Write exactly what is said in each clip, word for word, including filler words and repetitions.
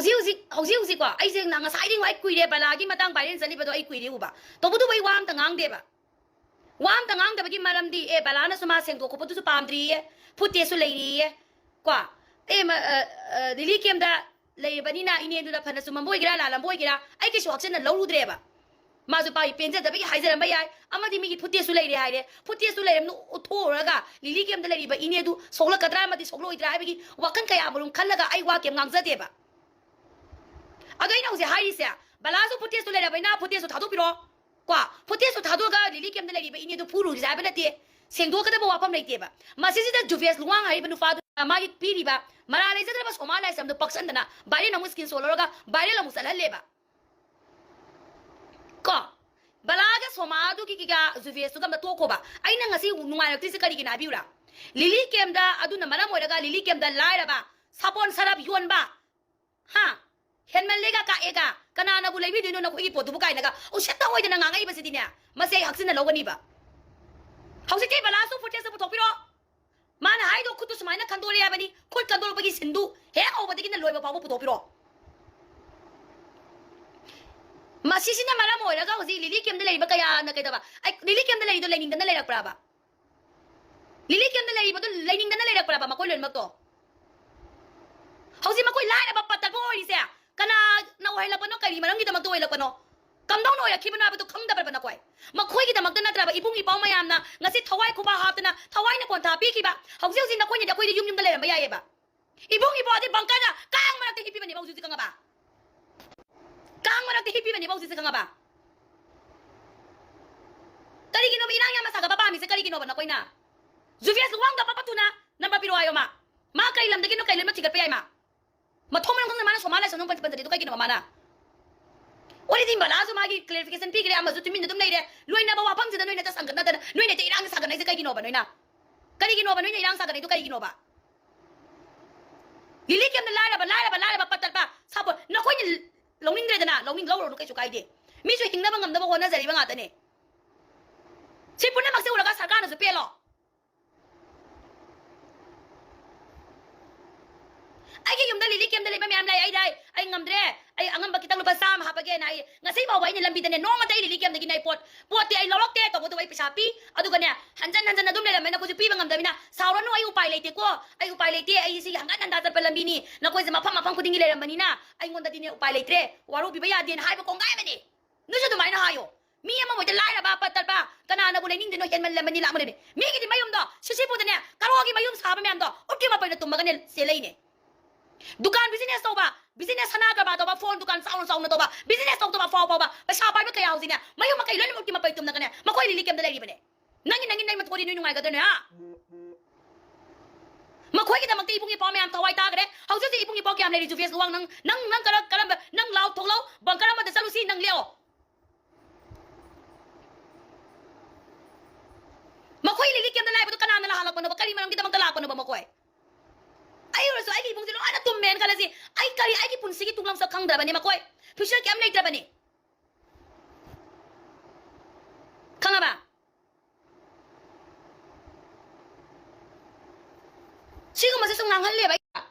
ꯍꯧꯖꯤꯛ ꯍꯧꯖꯤꯛ ꯍꯧꯖꯤꯛ ꯍꯧꯖꯤꯛꯀꯣ, ꯑꯩꯁꯦ ꯉ- ꯉꯁꯥꯏꯗꯤ ꯉꯥꯏ ꯀꯨꯏꯔꯦ ꯕꯂꯥꯒꯤ ꯃꯇꯥꯡ viral ꯆꯠꯂꯤꯕꯗꯣ ꯑꯩ ꯀꯨꯏꯔꯦ ꯎꯕ꯫ ꯇꯧꯕꯇꯕꯨ ꯑꯩ ꯋꯥ ꯑꯝꯇ ꯉꯥꯡꯗꯦꯕ꯫ ꯋꯥ ꯑꯝꯇ ꯉꯥꯡꯗꯕꯒꯤ ꯃꯔꯝꯗꯤ, ꯑꯦ, ꯕꯂꯥꯅꯁꯨ ꯃꯥ ꯁꯦꯡꯗꯣꯛ ꯈꯣꯠꯄꯗꯨꯁꯨ ꯄꯥꯝꯗ꯭ꯔꯤꯌꯦ, footageꯁꯨ ꯂꯩꯔꯤꯌꯦ꯫ ꯀꯣ, ꯑꯦ, ꯃ-, ꯑ, ꯑ, ꯂꯤꯂꯤ camp ꯗ ꯂꯩꯔꯕꯅꯤꯅ ꯏꯅꯦꯗꯨꯅ ꯐꯅ ꯆꯨꯝꯃꯝꯕ ꯑꯣꯏꯒꯦꯔꯥ ꯂꯥꯜꯂꯝꯕ ꯑꯣꯏꯒꯦꯔꯥ ꯑꯩ ꯀꯩꯁꯨ ꯍꯛꯆꯤꯟꯅ ꯂꯧꯔꯨꯗ꯭ꯔꯦꯕ꯫ ꯃꯥꯁꯨ ꯄꯥꯏ ꯄꯦꯟꯖꯗꯕꯒꯤ ꯍꯥꯏꯖꯔꯝꯕ ꯌꯥꯏ, ꯑꯃꯗꯤ ꯃꯤꯒꯤ footageꯁꯨ ꯂꯩꯔꯦ ꯍꯥꯏꯔꯦ, footageꯁꯨ ꯂꯩꯔꯝꯅ ꯎꯠꯊꯣꯛꯎꯔꯒ ꯂꯤꯂꯤ camp ꯗ ꯂꯩꯔꯤꯕ ꯏꯅꯦꯗꯨ ꯁꯣꯛꯂꯛꯀꯗ꯭ꯔꯥ ꯑꯃꯗꯤ ꯁꯣꯛꯂꯛꯑꯣꯏꯗ꯭ꯔꯥ ꯍꯥꯏꯕꯒꯤ ꯋꯥꯈꯜ ꯀꯌꯥ ꯑꯃꯔꯣꯝ ꯈꯜꯂꯒ ꯑꯩ ꯋꯥ ꯀꯩꯝ ꯉꯥꯡꯖꯗꯦꯕ꯫ ꯑꯗꯣ ꯑꯩꯅ ꯍꯧꯖꯤꯛ ꯍꯥꯏꯔꯤꯁꯦ, ꯕꯂꯥꯁꯨ footageꯇꯨ ꯂꯩꯔꯕꯅꯤꯅ footageꯇꯨ ꯊꯥꯗꯣꯛꯄꯤꯔꯣ꯫ ꯀꯣ, footageꯇꯨ ꯊꯥꯗꯣꯛꯑꯒ ꯂꯤꯂꯤ camp ꯗ ꯂꯩꯔꯤꯕ ꯏꯅꯦꯗꯨ ꯐꯨꯔꯨꯔꯤꯁꯦ ꯍꯥꯏꯕ ꯅꯠꯇꯦ꯫ ꯁꯦꯡꯗꯣꯛꯀꯗꯕ ꯋꯥꯐꯝ ꯂꯩꯇꯦꯕ꯫ ꯃꯁꯤꯁꯤꯗ ꯖꯨꯕꯦꯁ ꯂꯨꯋꯥꯡ ꯍꯥꯏꯔꯤꯕ ꯅꯨꯄꯥꯗꯨꯅ ꯃꯥꯒꯤ ꯄꯤꯔꯤꯕ ꯃꯔꯥ ꯂꯩꯖꯗ꯭ꯔꯕ ꯁꯣꯃꯥ ꯂꯥꯏꯁ꯭ꯔꯝꯗꯨ ꯄꯛꯁꯟꯗꯅ viral ꯑꯃꯨꯛ screenshot ꯂꯧꯔꯒ viral ꯑꯃꯨꯛ ꯆꯠꯍꯜꯂꯦꯕ꯫ ꯀꯣ, ꯕꯂꯥꯒ ꯁꯣꯃꯥꯗꯨꯒꯤ ꯀꯤꯒ ꯖꯨꯕꯦꯁꯇꯨꯒ ꯑꯝꯇ ꯇꯣꯛꯈꯣꯕ꯫ ꯑꯩꯅ ꯉꯁꯤ ꯅꯨꯡꯉꯥꯏꯔꯛꯇ꯭ꯔꯤꯁꯦ ꯀꯔꯤꯒꯤꯅꯣ ꯍꯥꯏꯕꯤꯌꯨꯔꯥ? ꯂꯤꯂꯤ camp ꯗ ꯑꯗꯨꯅ ꯃꯔꯝ ꯑꯣꯏꯔꯒ ꯂꯤꯂꯤ camp ꯗ ꯂꯥꯏꯔꯕ, ꯁꯥꯄꯣꯟ ꯁꯔꯞ ꯌꯣꯟꯕ, ꯍꯥ? ꯍꯦꯟꯃꯜꯂꯦꯒ ꯀꯛꯑꯦꯒ ꯀꯅꯥꯅꯕꯨ ꯂꯩꯕꯤꯗꯣꯏꯅꯣ ꯅꯈꯣꯏꯒꯤ ꯄꯣꯠꯇꯨꯕꯨ ꯀꯥꯏꯅꯒ ꯎꯁꯤꯠꯇ ꯑꯣꯏꯗꯅ ꯉꯥꯡꯉꯛꯏꯕꯁꯤꯗꯤꯅꯦ, ꯃꯁꯤ ꯑꯩ ꯍꯛꯆꯤꯟꯅ ꯂꯧꯒꯅꯤꯕ꯫ ꯍꯧꯖꯤꯛꯇꯤ ꯕꯂꯥꯁꯨ footageꯇꯨ ꯄꯨꯊꯣꯛꯄꯤꯔꯣ꯫ ꯃꯥꯅ ꯍꯥꯏꯗꯣ ꯈꯨꯠꯇꯨ ꯁꯨꯃꯥꯏꯅ ꯈꯟꯗꯣꯔꯛꯑꯦ ꯍꯥꯏꯕꯅꯤ, ꯈꯨꯠ ꯈꯟꯗꯣꯔꯛꯄꯒꯤ ꯁꯤꯟꯗꯨ ꯍꯦꯛ ꯍꯧꯕꯗꯒꯤꯅ ꯂꯣꯏꯕ ꯐꯥꯎꯕ ꯄꯨꯊꯣꯛꯄꯤꯔꯣ꯫ ꯃꯁꯤꯁꯤꯅ ꯃꯔꯝ ꯑꯣꯏꯔꯒ ꯍꯧꯖꯤꯛ ꯂꯤꯂꯤ camp ꯗ ꯂꯩꯔꯤꯕ ꯀꯌꯥꯅ ꯀꯩꯗꯧꯕ? ꯑꯩ ꯂꯤꯂꯤ camp ꯗ ꯂꯩꯔꯤꯗꯣ ꯂꯩꯅꯤꯡꯗꯅ ꯂꯩꯔꯛꯄ꯭ꯔꯕ? ꯂꯤꯂꯤ camp ꯗ ꯂꯩꯔꯤꯕꯗꯣ ꯂꯩꯅꯤꯡꯗꯅ ꯂꯩꯔꯛꯄ꯭ꯔꯕ ꯃꯈꯣꯏ ꯂꯣꯏꯅꯃꯛꯇꯣ? ꯍꯧꯖꯤꯛ ꯃꯈꯣꯏ ꯂꯥꯏꯔꯕ ꯄꯠꯇꯛꯄ ꯑꯣꯏꯔꯤꯁꯦ ꯀꯅꯥꯅ ꯑꯣꯏꯍꯜꯂꯛꯄꯅꯣ? ꯀꯔꯤ ꯃꯔꯝꯒꯤꯗꯃꯛꯇ ꯑꯣꯏꯍꯜꯂꯛꯄꯅꯣ? ꯀꯝꯗꯧꯅ ꯑꯣꯏꯔꯛꯈꯤꯕꯅꯣ ꯍꯥꯏꯕꯗꯨ ꯈꯪꯗꯕ꯭ꯔꯕ ꯅꯈꯣꯏ? ꯃꯈꯣꯏꯒꯤꯗꯃꯛꯇ ꯅꯠꯇ꯭ꯔꯕ ꯏꯕꯨꯡ ꯏꯄꯥꯎ ꯃꯌꯥꯝꯅ ꯉꯁꯤ ꯊꯋꯥꯏ ꯈꯨꯕꯥꯛ ꯍꯥꯞꯇꯅ ꯊꯋꯥꯏꯅ ꯄꯣꯟꯊꯥ ꯄꯤꯈꯤꯕ? ꯍꯧꯖꯤꯛ ꯍꯧꯖꯤꯛ ꯅꯈꯣꯏꯅꯗꯤ ꯑꯩꯈꯣꯏꯗ ꯌꯨꯝ ꯌꯨꯝꯗ ꯂꯩꯔꯝꯕ ꯌꯥꯏꯌꯦꯕ꯫ ꯏꯕꯨꯡ ꯏꯄꯥꯗꯤ ꯕꯪꯀꯔꯗ ꯀꯥꯡ ꯃꯔꯛꯇ ꯍꯤꯞꯄꯤꯕꯅꯦꯕ ꯍꯧꯖꯤꯛ ꯍꯧꯖꯤꯛ ꯈꯪꯉꯕ? ꯀꯥꯡ ꯃꯔꯛꯇ ꯍꯤꯞꯄꯤꯕꯅꯦꯕ ꯍꯧꯖꯤꯛ ꯍꯧꯖꯤꯛ ꯈꯪꯉꯕ? ꯀꯔꯤꯒꯤꯅꯣꯕ ꯏꯔꯥꯡ ꯌꯥꯝꯅ ꯁꯥꯒꯠꯄ ꯄꯥꯝꯃꯤꯁꯦ? ꯀꯔꯤꯒꯤꯅꯣꯕ ꯅꯈꯣꯏꯅ? ꯖꯨꯕꯦꯁ ꯂꯨꯋꯥꯡꯗ ꯄꯠ ꯄꯠ ꯊꯨꯅ number ꯄꯤꯔꯛꯑꯣ ꯍꯥꯏꯌꯣ ꯃꯥ꯫ ꯃꯥ ꯀꯔꯤ ꯂꯝꯗꯒꯤꯅꯣ ꯀꯔꯤ ꯂꯝꯗ ꯊꯤꯒꯠꯄ ꯌꯥꯏ ꯃꯥ? ꯃꯊꯣꯡ ꯃꯔꯝ ꯈꯪꯗꯅ ꯃꯥꯅ ꯁꯣꯃꯥ ꯂꯥꯏꯁ꯭ꯔꯝ ꯄꯟ-, ꯄꯟꯖꯔꯤꯗꯣ ꯀꯩꯒꯤꯅꯣꯕ ꯃꯥꯅ? Already ꯕꯂꯥꯁꯨ ꯃꯥꯒꯤ clarification ꯄꯤꯈ꯭ꯔꯦ, ꯑꯃꯁꯨ ꯇꯨꯃꯤꯟꯅ ꯑꯗꯨꯝ ꯂꯩꯔꯦ꯫ ꯂꯣꯏꯅꯕ ꯋꯥꯐꯝꯁꯤꯗ ꯅꯣꯏꯅ ꯍꯦꯛꯇ ꯁꯪꯒꯠꯅꯗꯅ ꯅꯣꯏꯅ ꯍꯦꯛꯇ ꯏꯔꯥꯡꯁꯦ ꯁꯥꯒꯠꯅꯩꯁꯦ ꯀꯩꯒꯤꯅꯣꯕ ꯅꯣꯏꯅ? ꯀꯔꯤꯒꯤꯅꯣꯕ ꯅꯣꯏꯅ ꯏꯔꯥꯡ ꯁꯥꯒꯠꯅꯩꯗꯣ ꯀꯩꯒꯤꯅꯣꯕ? ꯂꯤꯂꯤ camp ꯗ ꯂꯥꯏꯔꯕ, ꯂꯥꯏꯔꯕ, ꯂꯥꯏꯔꯕ ꯄꯠ ꯇꯠꯄ ꯁꯥꯄꯣꯟ ꯅꯈꯣꯏꯅ ꯂꯧꯅꯤꯡꯗ꯭ꯔꯦꯗꯅ, ꯂꯧꯅꯤꯡ ꯂꯧꯔꯨꯔꯅꯨ ꯀꯩꯁꯨ ꯀꯥꯏꯗꯦ꯫ ꯃꯤꯁꯨ ꯍꯤꯡꯅꯕ ꯉꯝꯅꯕ ꯍꯣꯠꯅꯖꯔꯤꯕ ꯉꯥꯛꯇꯅꯦ꯫ ꯁꯤ ꯄꯨꯝꯅꯃꯛꯁꯦ ꯎꯔꯒ ꯁꯔꯀꯥꯔꯅꯁꯨ ꯄꯦꯜꯂꯣ꯫ ꯑꯩꯒꯤ ꯌꯨꯝꯗ ꯂꯤꯂꯤ ꯀꯦꯝꯗ ꯂꯩꯕ ꯃꯌꯥꯝ ꯂꯩ꯫ ꯑꯩꯗ ꯑꯩ, ꯑꯩ ꯉꯝꯗ꯭ꯔꯦ, ꯑꯩ ꯑꯉꯝꯕ ꯈꯤꯇꯪ ꯂꯨꯄꯥ ꯆꯥꯝꯃ ꯍꯥꯞꯄꯒꯦꯅ ꯑꯩ ꯉꯁꯤ ꯐꯥꯎꯕ ꯑꯩꯅ ꯂꯝꯕꯤꯗꯅꯦ ꯅꯣꯡꯃꯇ ꯑꯩ ꯂꯤꯂꯤ ꯀꯦꯝꯗꯒꯤꯅꯦ ꯑꯩ ꯄꯣꯠ, ꯄꯣꯠꯇꯤ ꯑꯩ ꯂꯧꯔꯛꯇꯦ꯫ ꯇꯧꯕꯗꯕꯨ ꯑꯩ ꯄꯩꯁꯥ ꯄꯤ, ꯑꯗꯨꯒꯅꯦ ꯍꯟꯖꯟ ꯍꯟꯖꯟ ꯑꯗꯨꯝ ꯂꯩꯔꯝꯃꯦ꯫ ꯅꯈꯣꯏꯁꯨ ꯄꯤꯕ ꯉꯝꯗꯕꯅꯤꯅ ꯁꯥꯎꯔꯅꯨ, ꯑꯩ ꯎꯄꯥꯏ ꯂꯩꯇꯦꯀꯣ, ꯑꯩ ꯎꯄꯥꯏ ꯂꯩꯇꯦ꯫ ꯑꯩ ꯁꯤꯒꯤ ꯍꯪꯒꯠ ꯍꯟꯗꯥ ꯆꯠꯄ ꯂꯝꯕꯤꯅꯤ, ꯅꯈꯣꯏꯁꯦ ꯃꯐꯝ ꯃꯐꯝ ꯈꯨꯗꯤꯡꯒꯤ ꯂꯩꯔꯝꯕꯅꯤꯅ ꯑꯩꯉꯣꯟꯗꯗꯤꯅꯦ ꯎꯄꯥꯏ ꯂꯩꯇ꯭ꯔꯦ꯫ ꯋꯥꯔꯧꯕꯤꯕ ꯌꯥꯗꯦꯅ ꯍꯥꯏꯕ ꯀꯣꯡꯒꯥꯏ ꯑꯃꯅꯤ꯫ ꯅꯣꯏꯁꯨ ꯑꯗꯨꯃꯥꯏꯅ ꯍꯥꯏꯌꯣ꯫ ꯃꯤ ꯑꯃ ꯃꯣꯏꯗ ꯂꯥꯏꯔꯕ ꯄꯠ ꯇꯠꯄ ꯀꯅꯥꯅꯕꯨ ꯂꯩꯅꯤꯡꯗꯣꯏꯅꯣ? ꯍꯦꯟꯃꯜꯂꯕꯅꯤ ꯂꯥꯛꯃꯅꯦ꯫ ꯃꯤꯒꯤꯗꯤ ꯃꯌꯨꯝꯗꯣ ꯁꯤꯁꯤꯄꯨꯗꯅꯦ ꯀꯔꯣꯒꯤ ꯃꯌꯨꯝ ꯁꯥꯕ ꯃꯌꯥꯝꯗꯣ ꯎꯠꯀꯤ ꯃꯄꯩꯅ ꯇꯨꯝꯃꯒꯅꯦ ꯆꯦꯜꯂꯛꯏꯅꯦ꯫ ꯗꯨꯀꯥꯟ ꯕꯤꯖꯤꯅꯦꯁ ꯇꯧꯕ, ꯕꯤꯖꯤꯅꯦꯁ ꯁꯅꯥ ꯀꯔꯕꯥꯔ ꯇꯧꯕ, ꯐꯣꯟ ꯗꯨꯀꯥꯟ ꯆꯥꯎꯅ ꯆꯥꯎꯅ ꯇꯧꯕ, ꯕꯤꯖꯤꯅꯦꯁ ꯇꯧꯗꯕ ꯑꯐꯥꯎ ꯑꯐꯥꯎꯕ ꯄꯩꯁꯥ ꯄꯥꯏꯕ ꯀꯌꯥ ꯍꯧꯖꯤꯛꯅꯦ ꯃꯌꯨꯝ ꯃꯀꯩ ꯂꯣꯏꯅꯃꯛ ꯎꯠꯀꯤ ꯃꯄꯩ ꯇꯨꯝꯅꯒꯅꯦ ꯃꯈꯣꯏ ꯂꯤꯂꯤ ꯀꯦꯝꯗ ꯂꯩꯔꯤꯕꯅꯦ꯫ ꯅꯪꯒꯤ ꯅꯪꯒꯤ ꯅꯪ ꯃꯊꯣꯔꯤ ꯅꯣꯏ ꯅꯨꯡꯉꯥꯏꯒꯗꯣꯏꯅꯦ ꯍꯥ? ꯃꯈꯣꯏꯒꯤꯗꯃꯛꯇ ꯏꯕꯨꯡ ꯏꯄ꯭ꯋꯥ ꯃꯌꯥꯝ ꯊꯋꯥꯏ ꯇꯥꯈ꯭ꯔꯦ꯫ ꯍꯧꯖꯤꯛ ꯍꯧꯖꯤꯛ ꯏꯕꯨꯡ ꯏꯄ꯭ꯋꯥ ꯀꯌꯥꯝ ꯂꯩꯔꯤ ꯖꯨꯐꯦꯁ ꯂꯨꯋꯥꯡ? ꯅꯪ ꯅꯪ ꯅꯪ ꯀꯔꯝ ꯀꯔꯝꯕ ꯅꯪ ꯂꯥꯎ ꯊꯣꯛꯂꯛꯑꯣ꯫ ꯕꯪꯀꯔ ꯑꯃꯗ ꯆꯠꯂꯨꯁꯤ ꯅꯪ ꯂꯦꯛꯑꯣ꯫ ꯃꯈꯣꯏ ꯂꯤꯂꯤ ꯀꯦꯝꯗ ꯂꯥꯛꯏꯕꯗꯨ ꯀꯅꯥꯅ ꯂꯥꯛꯍꯜꯂꯛꯄꯅꯣꯕ? ꯀꯔꯤ ꯃꯔꯝꯒꯤꯗꯃꯛꯇ ꯂꯥꯛꯄꯅꯣꯕ ꯃꯈꯣꯏ? ꯑꯩ ꯑꯣꯏꯔꯁꯨ ꯑꯩꯒꯤ ꯏꯕꯨꯡꯁꯦ ꯂꯣꯏꯅ ꯇꯨꯝꯃꯦꯅ ꯈꯜꯂꯁꯤ꯫ ꯑꯩ ꯀꯔꯤ, ꯑꯩꯒꯤ ꯄꯨꯟꯁꯤꯒꯤ ꯇꯨꯡꯂꯝꯆꯠ ꯈꯪꯗ꯭ꯔꯕꯅꯤ ꯃꯈꯣꯏ꯫ ꯐ꯭ꯌꯨꯆꯔ ꯀꯩꯝ ꯂꯩꯇ꯭ꯔꯕꯅꯤ꯫ ꯈꯪꯉꯕ? ꯁꯤꯒꯨꯝꯕꯁꯦ ꯁꯨꯝ ꯉꯥꯡꯍꯜꯂꯦꯕ ꯑꯩ꯫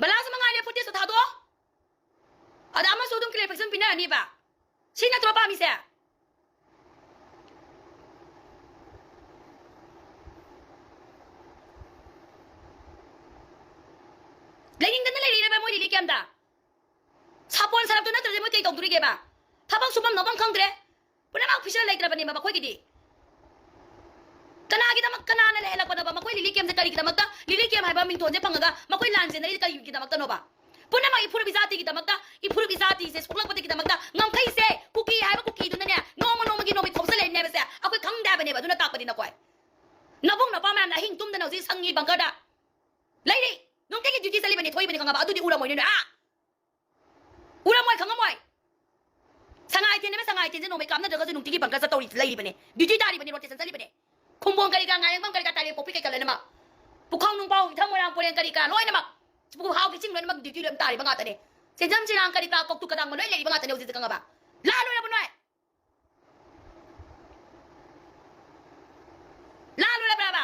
ꯕꯂꯥꯁꯨ ꯃꯉꯥꯏꯔꯦ, ꯐꯨꯇꯦꯖꯇꯣ ꯊꯥꯗꯣꯛꯑꯣ꯫ ꯑꯗ ꯑꯃꯁꯨ ꯑꯗꯨꯝ ꯀ꯭ꯂꯦꯔꯤꯐꯤꯀꯦꯁꯟ ꯄꯤꯅꯔꯅꯤꯕ꯫ ꯁꯤ ꯅꯠꯇ꯭ꯔꯣ ꯄꯥꯝꯃꯤꯁꯦ? ꯂꯩꯅꯤꯡꯗꯅ ꯂꯩꯔꯤꯔꯕ ꯃꯣꯏ ꯂꯤꯂꯤ ꯀꯦꯝꯗ? ꯁꯥꯄꯣꯟ ꯁꯔꯞꯇꯨ ꯅꯠꯇ꯭ꯔꯗꯤ ꯃꯣꯏ ꯀꯩ ꯇꯧꯗꯣꯔꯤꯒꯦꯕ? ꯊꯕꯛ ꯁꯨꯐꯝ ꯅꯣꯝꯐꯝ ꯈꯪꯗ꯭ꯔꯦ꯫ ꯄꯨꯝꯅꯃꯛ ꯐꯤꯁꯔ ꯂꯩꯇ꯭ꯔꯕꯅꯦꯕ ꯃꯈꯣꯏꯒꯤꯗꯤ꯫ ꯀꯅꯥꯒꯤꯗꯃꯛ, ꯀꯅꯥꯅ ꯂꯩꯍꯜꯂꯛꯄꯅꯣꯕ? ꯃꯈꯣꯏ ꯂꯤꯂꯤ ꯀꯦꯝꯁꯦ ꯀꯔꯤꯒꯤꯗꯃꯛꯇ, ꯂꯤꯂꯤ ꯀꯦꯝ ꯍꯥꯏꯕ ꯃꯤꯡꯊꯣꯟꯁꯦ ꯐꯪꯉꯒ ꯃꯈꯣꯏ ꯂꯥꯟ ꯆꯦꯟꯅꯔꯤꯁꯦ ꯀꯔꯤꯒꯤꯗꯃꯛꯇꯅꯣꯕ? ꯄꯨꯝꯅꯃꯛ ꯏꯐꯨꯔꯨꯞ ꯏꯖꯥꯇꯤꯒꯤꯗꯃꯛꯇ, ꯏꯐꯨꯔꯨꯞ ꯏꯖꯥꯇꯤꯁꯦ ꯁꯣꯛꯂꯛꯄꯗꯒꯤꯗꯃꯛꯇ, ꯉꯝꯈꯩꯁꯦ ꯀꯨꯀꯤ ꯍꯥꯏꯕ ꯀꯨꯀꯤꯗꯨꯅꯅꯦ ꯅꯣꯡꯃ ꯅꯣꯡꯃꯒꯤ ꯅꯣꯡꯃꯩ ꯈꯣꯛꯆꯜꯂꯛꯏꯅꯦꯕꯁꯦ ꯑꯩꯈꯣꯏ ꯈꯪꯗꯦ ꯍꯥꯏꯕꯅꯦꯕ꯫ ꯑꯗꯨꯅ ꯇꯥꯛꯄꯗꯤ ꯅꯈꯣꯏ ꯅꯕꯨꯡ ꯅꯄꯥ ꯃꯌꯥꯝꯅ ꯑꯍꯤꯡ ꯇꯨꯝꯗꯅ ꯍꯧꯖꯤꯛ ꯁꯪꯉꯤ ꯕꯪꯀꯔꯗ ꯂꯩꯔꯤ꯫ ꯅꯨꯡꯇꯤꯒꯤ ꯗ꯭ꯌꯨꯇꯤ ꯆꯠꯂꯤꯕꯅꯤ, ꯊꯣꯛꯏꯕꯅꯤ ꯈꯪꯉꯕ? ꯑꯗꯨꯗꯤ ꯎꯔꯝꯃꯣꯏ ꯅꯣꯏꯅ꯫ ꯑꯥ! ꯎꯔꯝꯃꯣꯏ, ꯈꯪꯉꯝꯃꯣꯏ꯫ ꯁꯉꯥꯏ ꯊꯦꯟꯅꯕ ꯁꯉꯥꯏ ꯊꯦꯟꯁꯦ ꯅꯣꯡꯃꯩ ꯀꯥꯞꯅꯗ꯭ꯔꯒꯁꯨ ꯅꯨꯡꯇꯤꯒꯤ ꯕꯪꯀꯔ ꯆꯠꯇꯧꯔꯤ ꯂꯩꯔꯤꯕꯅꯦ꯫ ꯗ꯭ꯌꯨꯇꯤ ꯇꯥꯔꯤꯕꯅꯦ, ꯔꯣꯇꯦꯁꯟ ꯆꯠꯂꯤꯕꯅꯦ꯫ ꯈꯨꯝꯕꯣꯡ ꯀꯔꯤ ꯀꯔꯥ, ꯉꯥꯏꯔꯦꯡꯕꯝ ꯀꯔꯤ ꯀꯔꯥ, ꯇꯥꯏꯕꯪ ꯄꯣꯛꯄꯤ ꯀꯩꯀꯥ ꯂꯣꯏꯅꯃꯛ꯫ ꯄꯨꯈꯥꯎ ꯅꯨꯡꯄꯥꯎ, ꯏꯊꯝ ꯃꯣꯏꯔꯥꯡ ꯄꯣꯔꯦꯟ ꯀꯔꯤ ꯀꯔꯥ ꯂꯣꯏꯅꯃꯛ꯫ ꯄꯨꯍꯥꯎ ꯄꯤꯆꯤꯡ ꯂꯣꯏꯅꯃꯛ ꯗ꯭ꯌꯨꯇꯤ ꯂꯣꯏ ꯇꯥꯔꯤꯕ ꯉꯥꯛꯇꯅꯦ꯫ ꯆꯦꯟꯖꯝ ꯆꯦꯔꯥꯡ ꯀꯔꯤ ꯀꯔꯥ, ꯀꯧꯇꯨ ꯀꯗꯥꯡꯕ ꯂꯣꯏ ꯂꯩꯔꯤꯕ ꯉꯥꯛꯇꯅꯦ ꯍꯧꯖꯤꯛꯇꯤ ꯈꯪꯉꯕ? ꯂꯥꯜꯂꯨꯔꯕ ꯅꯣꯏ? ꯂꯥꯜꯂꯨꯔꯕ꯭ꯔꯕ?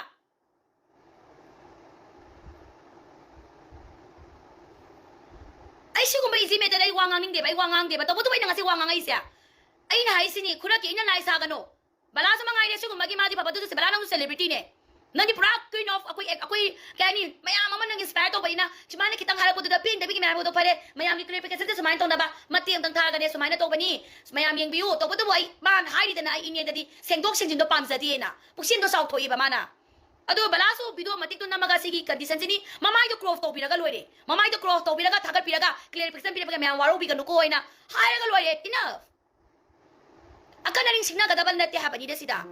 ꯁꯤꯒꯨꯝꯕ ꯏꯖꯤ ꯃꯦꯇꯔꯗ ꯑꯩ ꯋꯥ ꯉꯥꯡꯅꯤꯡꯗꯦꯕ, ꯑꯩ ꯋꯥ ꯉꯥꯡꯗꯦꯕ꯫ ꯇꯧꯕꯇꯕꯨ ꯑꯩꯅ ꯉꯁꯤ ꯋꯥ ꯉꯥꯡꯉꯛꯏꯁꯦ, ꯑꯩꯅ ꯍꯥꯏꯁꯤꯅꯤ, ꯈꯨꯗꯛꯀꯤ ꯑꯩꯅ ꯂꯥꯏ ꯁꯥꯒꯅꯣ꯫ ꯕꯂꯥꯁꯨ ꯃꯉꯥꯏꯔꯦ ꯁꯤꯒꯨꯝꯕꯒꯤ, ꯃꯥꯗꯤ ꯐꯕꯗꯨꯗ ꯕꯂꯥ ꯅꯪꯁꯨ ꯁꯦꯂꯦꯕ꯭ꯔꯤꯇꯤꯅꯦ꯫ ꯅꯪꯗꯤ ꯄꯨꯔꯥ queen of ꯑꯩꯈꯣꯏ, ꯑꯩꯈꯣꯏ ꯀꯩ ꯍꯥꯏꯅꯤ, ꯃꯌꯥꯝ ꯑꯃ ꯅꯪ inspire ꯇꯧꯕꯅꯤꯅ꯫ ꯁꯨꯃꯥꯏꯅ ꯈꯤꯇꯪ ꯍꯥꯏꯔꯛꯄꯗꯨꯗ ꯄꯦꯟꯗꯕꯒꯤ ꯃꯌꯥꯝ ꯍꯥꯏꯕꯗꯣ ꯐꯔꯦ, ꯃꯌꯥꯝꯒꯤ clarificationꯗ ꯁꯨꯃꯥꯏꯅ ꯇꯧꯅꯕ ꯃꯇꯦꯡ ꯑꯝꯇꯪ ꯊꯥꯔꯒꯅꯦ, ꯁꯨꯃꯥꯏꯅ ꯇꯧꯕꯅꯤ, ꯃꯌꯥꯝ ꯌꯦꯡꯕꯤꯌꯨ꯫ ꯇꯧꯕꯇꯕꯨ ꯑꯩ ꯃꯥꯅ ꯍꯥꯏꯔꯤꯗꯅ, ꯑꯩ ꯏꯅꯦꯗꯗꯤ ꯁꯦꯡꯗꯣꯛ ꯁꯦꯡꯖꯤꯟꯗꯣ ꯄꯥꯝꯖꯗꯦꯅ, ꯄꯨꯛꯁꯦꯟꯗꯣ ꯆꯥꯎꯊꯣꯛꯏꯕ ꯃꯥꯅ꯫ ꯑꯗꯣ ꯕꯂꯥꯁꯨ video ꯃꯇꯦꯛꯇꯣ ꯅꯝꯃꯒ ꯁꯤꯒꯤ conditionꯁꯤꯅꯤ, ꯃꯃꯥꯏꯗꯣ crop ꯇꯧꯕꯤꯔꯒ ꯂꯣꯏꯔꯦ, ꯃꯃꯥꯏꯗꯣ crop ꯇꯧꯕꯤꯔꯒ ꯊꯥꯒꯠꯄꯤꯔꯒ clarification ꯄꯤꯔꯛꯄꯒ ꯃꯌꯥꯝ ꯋꯥꯔꯧꯕꯤꯒꯅꯨꯀꯣ ꯍꯥꯏꯅ ꯍꯥꯏꯔꯒ ꯂꯣꯏꯔꯦ꯫ Enough꯫ ꯑꯀꯟ ꯑꯔꯤꯡ ꯁꯤꯡꯅꯒꯗꯕ ꯅꯠꯇꯦ ꯍꯥꯏꯕꯅꯤꯗ ꯁꯤꯗ꯫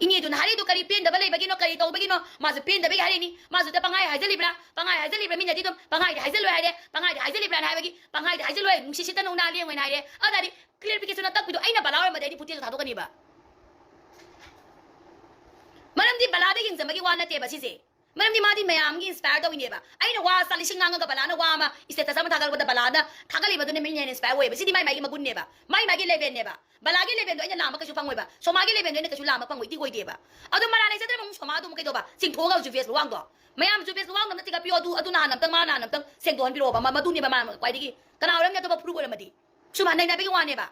ꯏꯅꯦꯗꯨꯅ ꯍꯥꯏꯔꯤꯗꯨ ꯀꯔꯤ ꯄꯦꯟꯗꯕ ꯂꯩꯕꯒꯤꯅꯣ, ꯀꯔꯤ ꯇꯧꯕꯒꯤꯅꯣ? ꯃꯥꯁꯨ ꯄꯦꯟꯗꯕꯒꯤ ꯍꯥꯏꯔꯤꯅꯤ꯫ ꯃꯥꯁꯨ ꯄꯉꯥꯏ ꯍꯥꯏꯖꯜꯂꯤꯕ꯭ꯔꯥ? ꯄꯉꯥꯏ ꯍꯥꯏꯖꯜꯂꯤꯕ꯭ꯔꯥ? ꯃꯤꯅꯗꯤ ꯑꯗꯨꯝ ꯄꯉꯥꯏꯗꯤ ꯍꯥꯏꯖꯜꯂꯣꯏ ꯍꯥꯏꯔꯦ, ꯄꯉꯥꯏꯗꯤ ꯍꯥꯏꯖꯜꯂꯣꯏ ꯍꯥꯏꯔꯦ, ꯄꯉꯥꯏꯗꯤ ꯍꯥꯏꯖꯜꯂꯣꯏ, ꯅꯨꯡꯁꯤꯠ ꯁꯤꯠꯇꯅ ꯎꯅꯥ ꯂꯦꯡꯉꯣꯏꯅ ꯍꯥꯏꯔꯦ꯫ ꯑꯗꯨꯗꯤ clarification ꯇꯛꯄꯤꯗꯣ ꯑꯩꯅ ꯕꯂꯥ ꯑꯣꯏꯔꯝꯃꯗꯤ ꯑꯩꯗꯤ footageꯇꯣ ꯊꯥꯗꯣꯛꯀꯅꯤꯕ꯫ ꯃꯔꯝꯗꯤ ꯕꯂꯥꯗ ꯌꯦꯡꯖꯕꯒꯤ ꯋꯥ ꯅꯠꯇꯦꯕ ꯁꯤꯁꯦ꯫ ꯃꯔꯝꯗꯤ ꯃꯥꯗꯤ ꯃꯌꯥꯝꯒꯤ inspire ꯇꯧꯔꯤꯅꯦꯕ꯫ ꯑꯩꯅ ꯋꯥ ꯆꯥ ꯂꯤꯁꯤꯡ ꯉꯥꯡꯉꯒ ꯕꯂꯥꯅ ꯋꯥ ꯑꯃ status ꯑꯃ ꯊꯥꯒꯠꯂꯛꯄꯗ ꯕꯂꯥꯅ ꯊꯥꯒꯠꯂꯤꯕꯗꯨꯅ ꯃꯤꯅ ꯍꯦꯟꯅ inspire ꯑꯣꯏꯌꯦꯕ꯫ ꯁꯤꯗꯤ ꯃꯥꯏ ꯃꯥꯏꯒꯤ ꯃꯒꯨꯟꯅꯦꯕ, ꯃꯥꯏ ꯃꯥꯏꯒꯤ levelꯅꯦꯕ꯫ ꯕꯂꯥꯒꯤ levelꯗꯣ ꯑꯩꯅ ꯂꯥꯝꯕ ꯀꯩꯁꯨ ꯐꯪꯉꯣꯏꯕ, ꯁꯣꯃꯥꯒꯤ levelꯗꯣ ꯑꯩꯅ ꯀꯩꯁꯨ ꯂꯥꯝꯕ ꯐꯪꯉꯣꯏꯗꯤ ꯑꯣꯏꯗꯦꯕ꯫ ꯑꯗꯣ ꯃꯔꯥ ꯂꯩꯖꯗ꯭ꯔꯕ ꯑꯃꯨꯛ ꯁꯣꯃꯥ ꯑꯗꯨ ꯑꯃꯨꯛ ꯀꯩꯗꯧꯕ? ꯆꯤꯡꯊꯣꯛꯑꯒ ꯍꯧꯖꯤꯛ ꯖꯨꯕꯦꯁ ꯂꯨꯋꯥꯡꯗꯣ꯫ ꯃꯌꯥꯝ ꯖꯨꯕꯦꯁ ꯂꯨꯋꯥꯡꯗꯣ ꯑꯝꯇ ꯊꯤꯒꯠꯄꯤꯌꯣ, ꯑꯗꯨ, ꯑꯗꯨ ꯅꯍꯥꯟ ꯑꯝꯇꯪ, ꯃꯥ ꯅꯍꯥꯟ ꯑꯝꯇꯪ ꯁꯦꯡꯗꯣꯛꯍꯟꯕꯤꯔꯛꯑꯣꯕ꯫ ꯃ-, ꯃꯗꯨꯅꯦꯕ ꯃꯥ ꯈ꯭ꯋꯥꯏꯗꯒꯤ ꯀꯅꯥ ꯑꯣꯏꯔꯝꯅꯤ ꯑꯇꯣꯞꯄ ꯐꯨꯔꯨꯞ ꯑꯣꯏꯔꯝꯃꯗꯤ꯫ ꯁꯨꯝ ꯍꯟꯅꯩꯅꯕꯒꯤ ꯋꯥꯅꯦꯕ꯫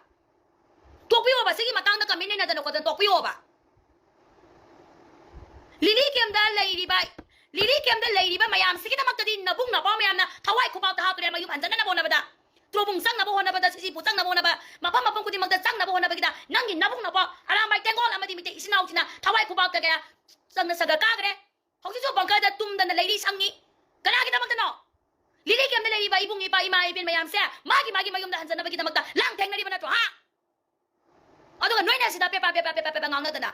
ꯇꯣꯛꯄꯤꯌꯣꯕ, ꯁꯤꯒꯤ ꯃꯇꯥꯡꯗ comment ꯅꯩꯅꯗꯅ ꯈꯣꯠꯇꯅ ꯇꯣꯛꯄꯤꯌꯣꯕ꯫ ꯂꯤꯂꯤ ꯀꯦꯝꯗ ꯂꯩꯔꯤꯕ, ꯂꯤꯂꯤ ꯀꯦꯝꯗ ꯂꯩꯔꯤꯕ ꯃꯌꯥꯝꯁꯤꯒꯤꯗꯃꯛꯇꯗꯤ ꯅꯕꯨꯡ ꯅꯄꯥ ꯃꯌꯥꯝꯅ ꯊꯋꯥꯏ ꯈꯨꯕꯥꯛꯇ ꯍꯥꯞꯈ꯭ꯔꯦ, ꯃꯌꯨꯝ ꯍꯟꯖꯟꯅꯕ ꯍꯣꯠꯅꯕꯗ, ꯇ꯭ꯔꯣꯕꯨꯡ ꯆꯪꯅꯕ ꯍꯣꯠꯅꯕꯗ, ꯁꯤꯁꯤꯕꯨ ꯆꯪꯅꯕ ꯍꯣꯠꯅꯕ, ꯃꯐꯝ ꯃꯐꯝ ꯈꯨꯗꯤꯡꯃꯛꯇ ꯆꯪꯅꯕ ꯍꯣꯠꯅꯕꯒꯤꯗ ꯅꯪꯒꯤ ꯅꯕꯨꯡ ꯅꯄꯥ ꯑꯔꯥꯝꯕꯥꯏ ꯇꯦꯡꯒꯣꯜ ꯑꯃꯗꯤ ꯃꯤꯇꯩ ꯏꯆꯤꯟ ꯏꯅꯥꯎꯁꯤꯅ ꯊꯋꯥꯏ ꯈꯨꯕꯥꯛꯇ ꯀꯌꯥ ꯆꯪꯅ ꯁꯒ ꯀꯥꯈ꯭ꯔꯦ꯫ ꯍꯧꯖꯤꯛꯁꯨ ꯕꯪꯀꯔꯗ ꯇꯨꯝꯗꯅ ꯂꯩꯔꯤ ꯁꯪꯉꯤ꯫ ꯀꯅꯥꯒꯤꯗꯃꯛꯇꯅꯣ? ꯂꯤꯂꯤ ꯀꯦꯝꯗ ꯂꯩꯔꯤꯕ ꯏꯕꯨꯡ ꯏꯄꯥ ꯏꯃꯥ ꯏꯕꯦꯟ ꯃꯌꯥꯝꯁꯦ ꯃꯥꯒꯤ ꯃꯥꯒꯤ ꯃꯌꯨꯝꯗ ꯍꯟꯖꯅꯕꯒꯤꯗꯃꯛꯇ ꯂꯥꯡ ꯊꯦꯡꯅꯔꯤꯕ ꯅꯠꯇ꯭ꯔꯣ, ꯍꯥ? ꯑꯗꯨꯒ ꯅꯣꯏꯅ ꯁꯤꯗ ꯄꯦꯄꯥ ꯄꯦꯄꯥ ꯄꯦꯄꯥ ꯄꯦꯄꯥ ꯉꯥꯡꯅꯗꯅ,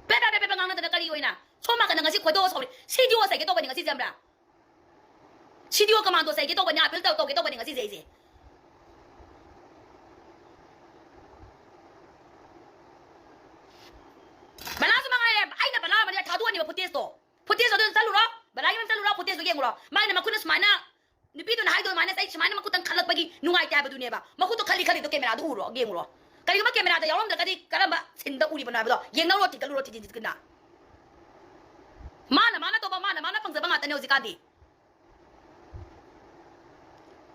ꯄꯦꯄꯥ ꯄꯦꯄꯥ ꯄꯦꯄꯥ ꯉꯥꯡꯅꯗꯅ ꯀꯔꯤ ꯑꯣꯏꯅ? ꯁꯣꯝ ꯅꯥꯀꯟꯗ ꯉꯁꯤ ꯈꯣꯏꯗꯧ ꯁꯧꯔꯤ, ꯁꯤꯗꯤꯑꯣ ꯆꯩꯒꯦ ꯇꯧꯕꯅꯤ ꯉꯁꯤꯁꯦ, ꯈꯪꯕ꯭ꯔꯥ? ꯁꯤꯗꯤꯑꯣ ꯀꯃꯥꯟꯗꯣ ꯆꯩꯒꯦ ꯇꯧꯕꯅꯤ, ꯑꯥꯄꯤꯜ ꯇꯧ-, ꯇꯧꯒꯦ ꯇꯧꯕꯅꯤ ꯉꯁꯤꯁꯦ ꯑꯩꯁꯦ꯫ ꯕꯂꯥꯁꯨ ꯃꯉꯥꯏꯔꯦ, ꯑꯩꯅ ꯕꯂꯥ ꯑꯃꯗꯤ ꯊꯥꯗꯣꯛꯑꯅꯤꯕ footageꯇꯣ꯫ Footageꯇꯣ ꯑꯗꯨ ꯆꯠꯂꯨꯔꯣ, ꯕꯂꯥꯒꯤ ꯃꯌꯨꯝ ꯆꯠꯂꯨꯔꯣ, footageꯇꯣ ꯌꯦꯡꯉꯨꯔꯣ꯫ ꯃꯥꯒꯤꯅ ꯃꯈꯨꯠꯅ ꯁꯨꯃꯥꯏꯅ, ꯅꯨꯄꯤꯗꯨꯅ ꯍꯥꯏꯗꯣ ꯑꯗꯨꯃꯥꯏꯅ ꯑꯩ ꯁꯨꯃꯥꯏꯅ ꯃꯈꯨꯠꯇꯪ ꯈꯜꯂꯛꯄꯒꯤ ꯅꯨꯡꯉꯥꯏꯇꯦ ꯍꯥꯏꯕꯗꯨꯅꯦꯕ꯫ ꯃꯈꯨꯠꯇꯣ ꯈꯜꯂꯤ ꯈꯜꯂꯤꯗꯣ cameraꯗ ꯎꯔꯣ, ꯌꯦꯡꯉꯨꯔꯣ꯫ ꯀꯔꯤꯒꯨꯝꯕ cameraꯗ ꯌꯥꯎꯔꯝꯗ꯭ꯔꯒꯗꯤ ꯀꯔꯝꯕ sceneꯗ ꯎꯔꯤꯕꯅꯣ ꯍꯥꯏꯕꯗꯣ ꯌꯦꯡꯅꯔꯨꯔꯣ, ꯊꯤꯒꯠꯂꯨꯔꯣ, ꯊꯤꯖꯤꯟ ꯊꯤꯖꯤꯟꯅ꯫ ꯃꯥꯅ ꯃꯥꯅ ꯇꯧꯕ, ꯃꯥꯅ ꯃꯥꯅ ꯐꯪꯖꯕ ꯉꯥꯛꯇꯅꯦ ꯍꯧꯖꯤꯛꯀꯥꯟꯗꯤ꯫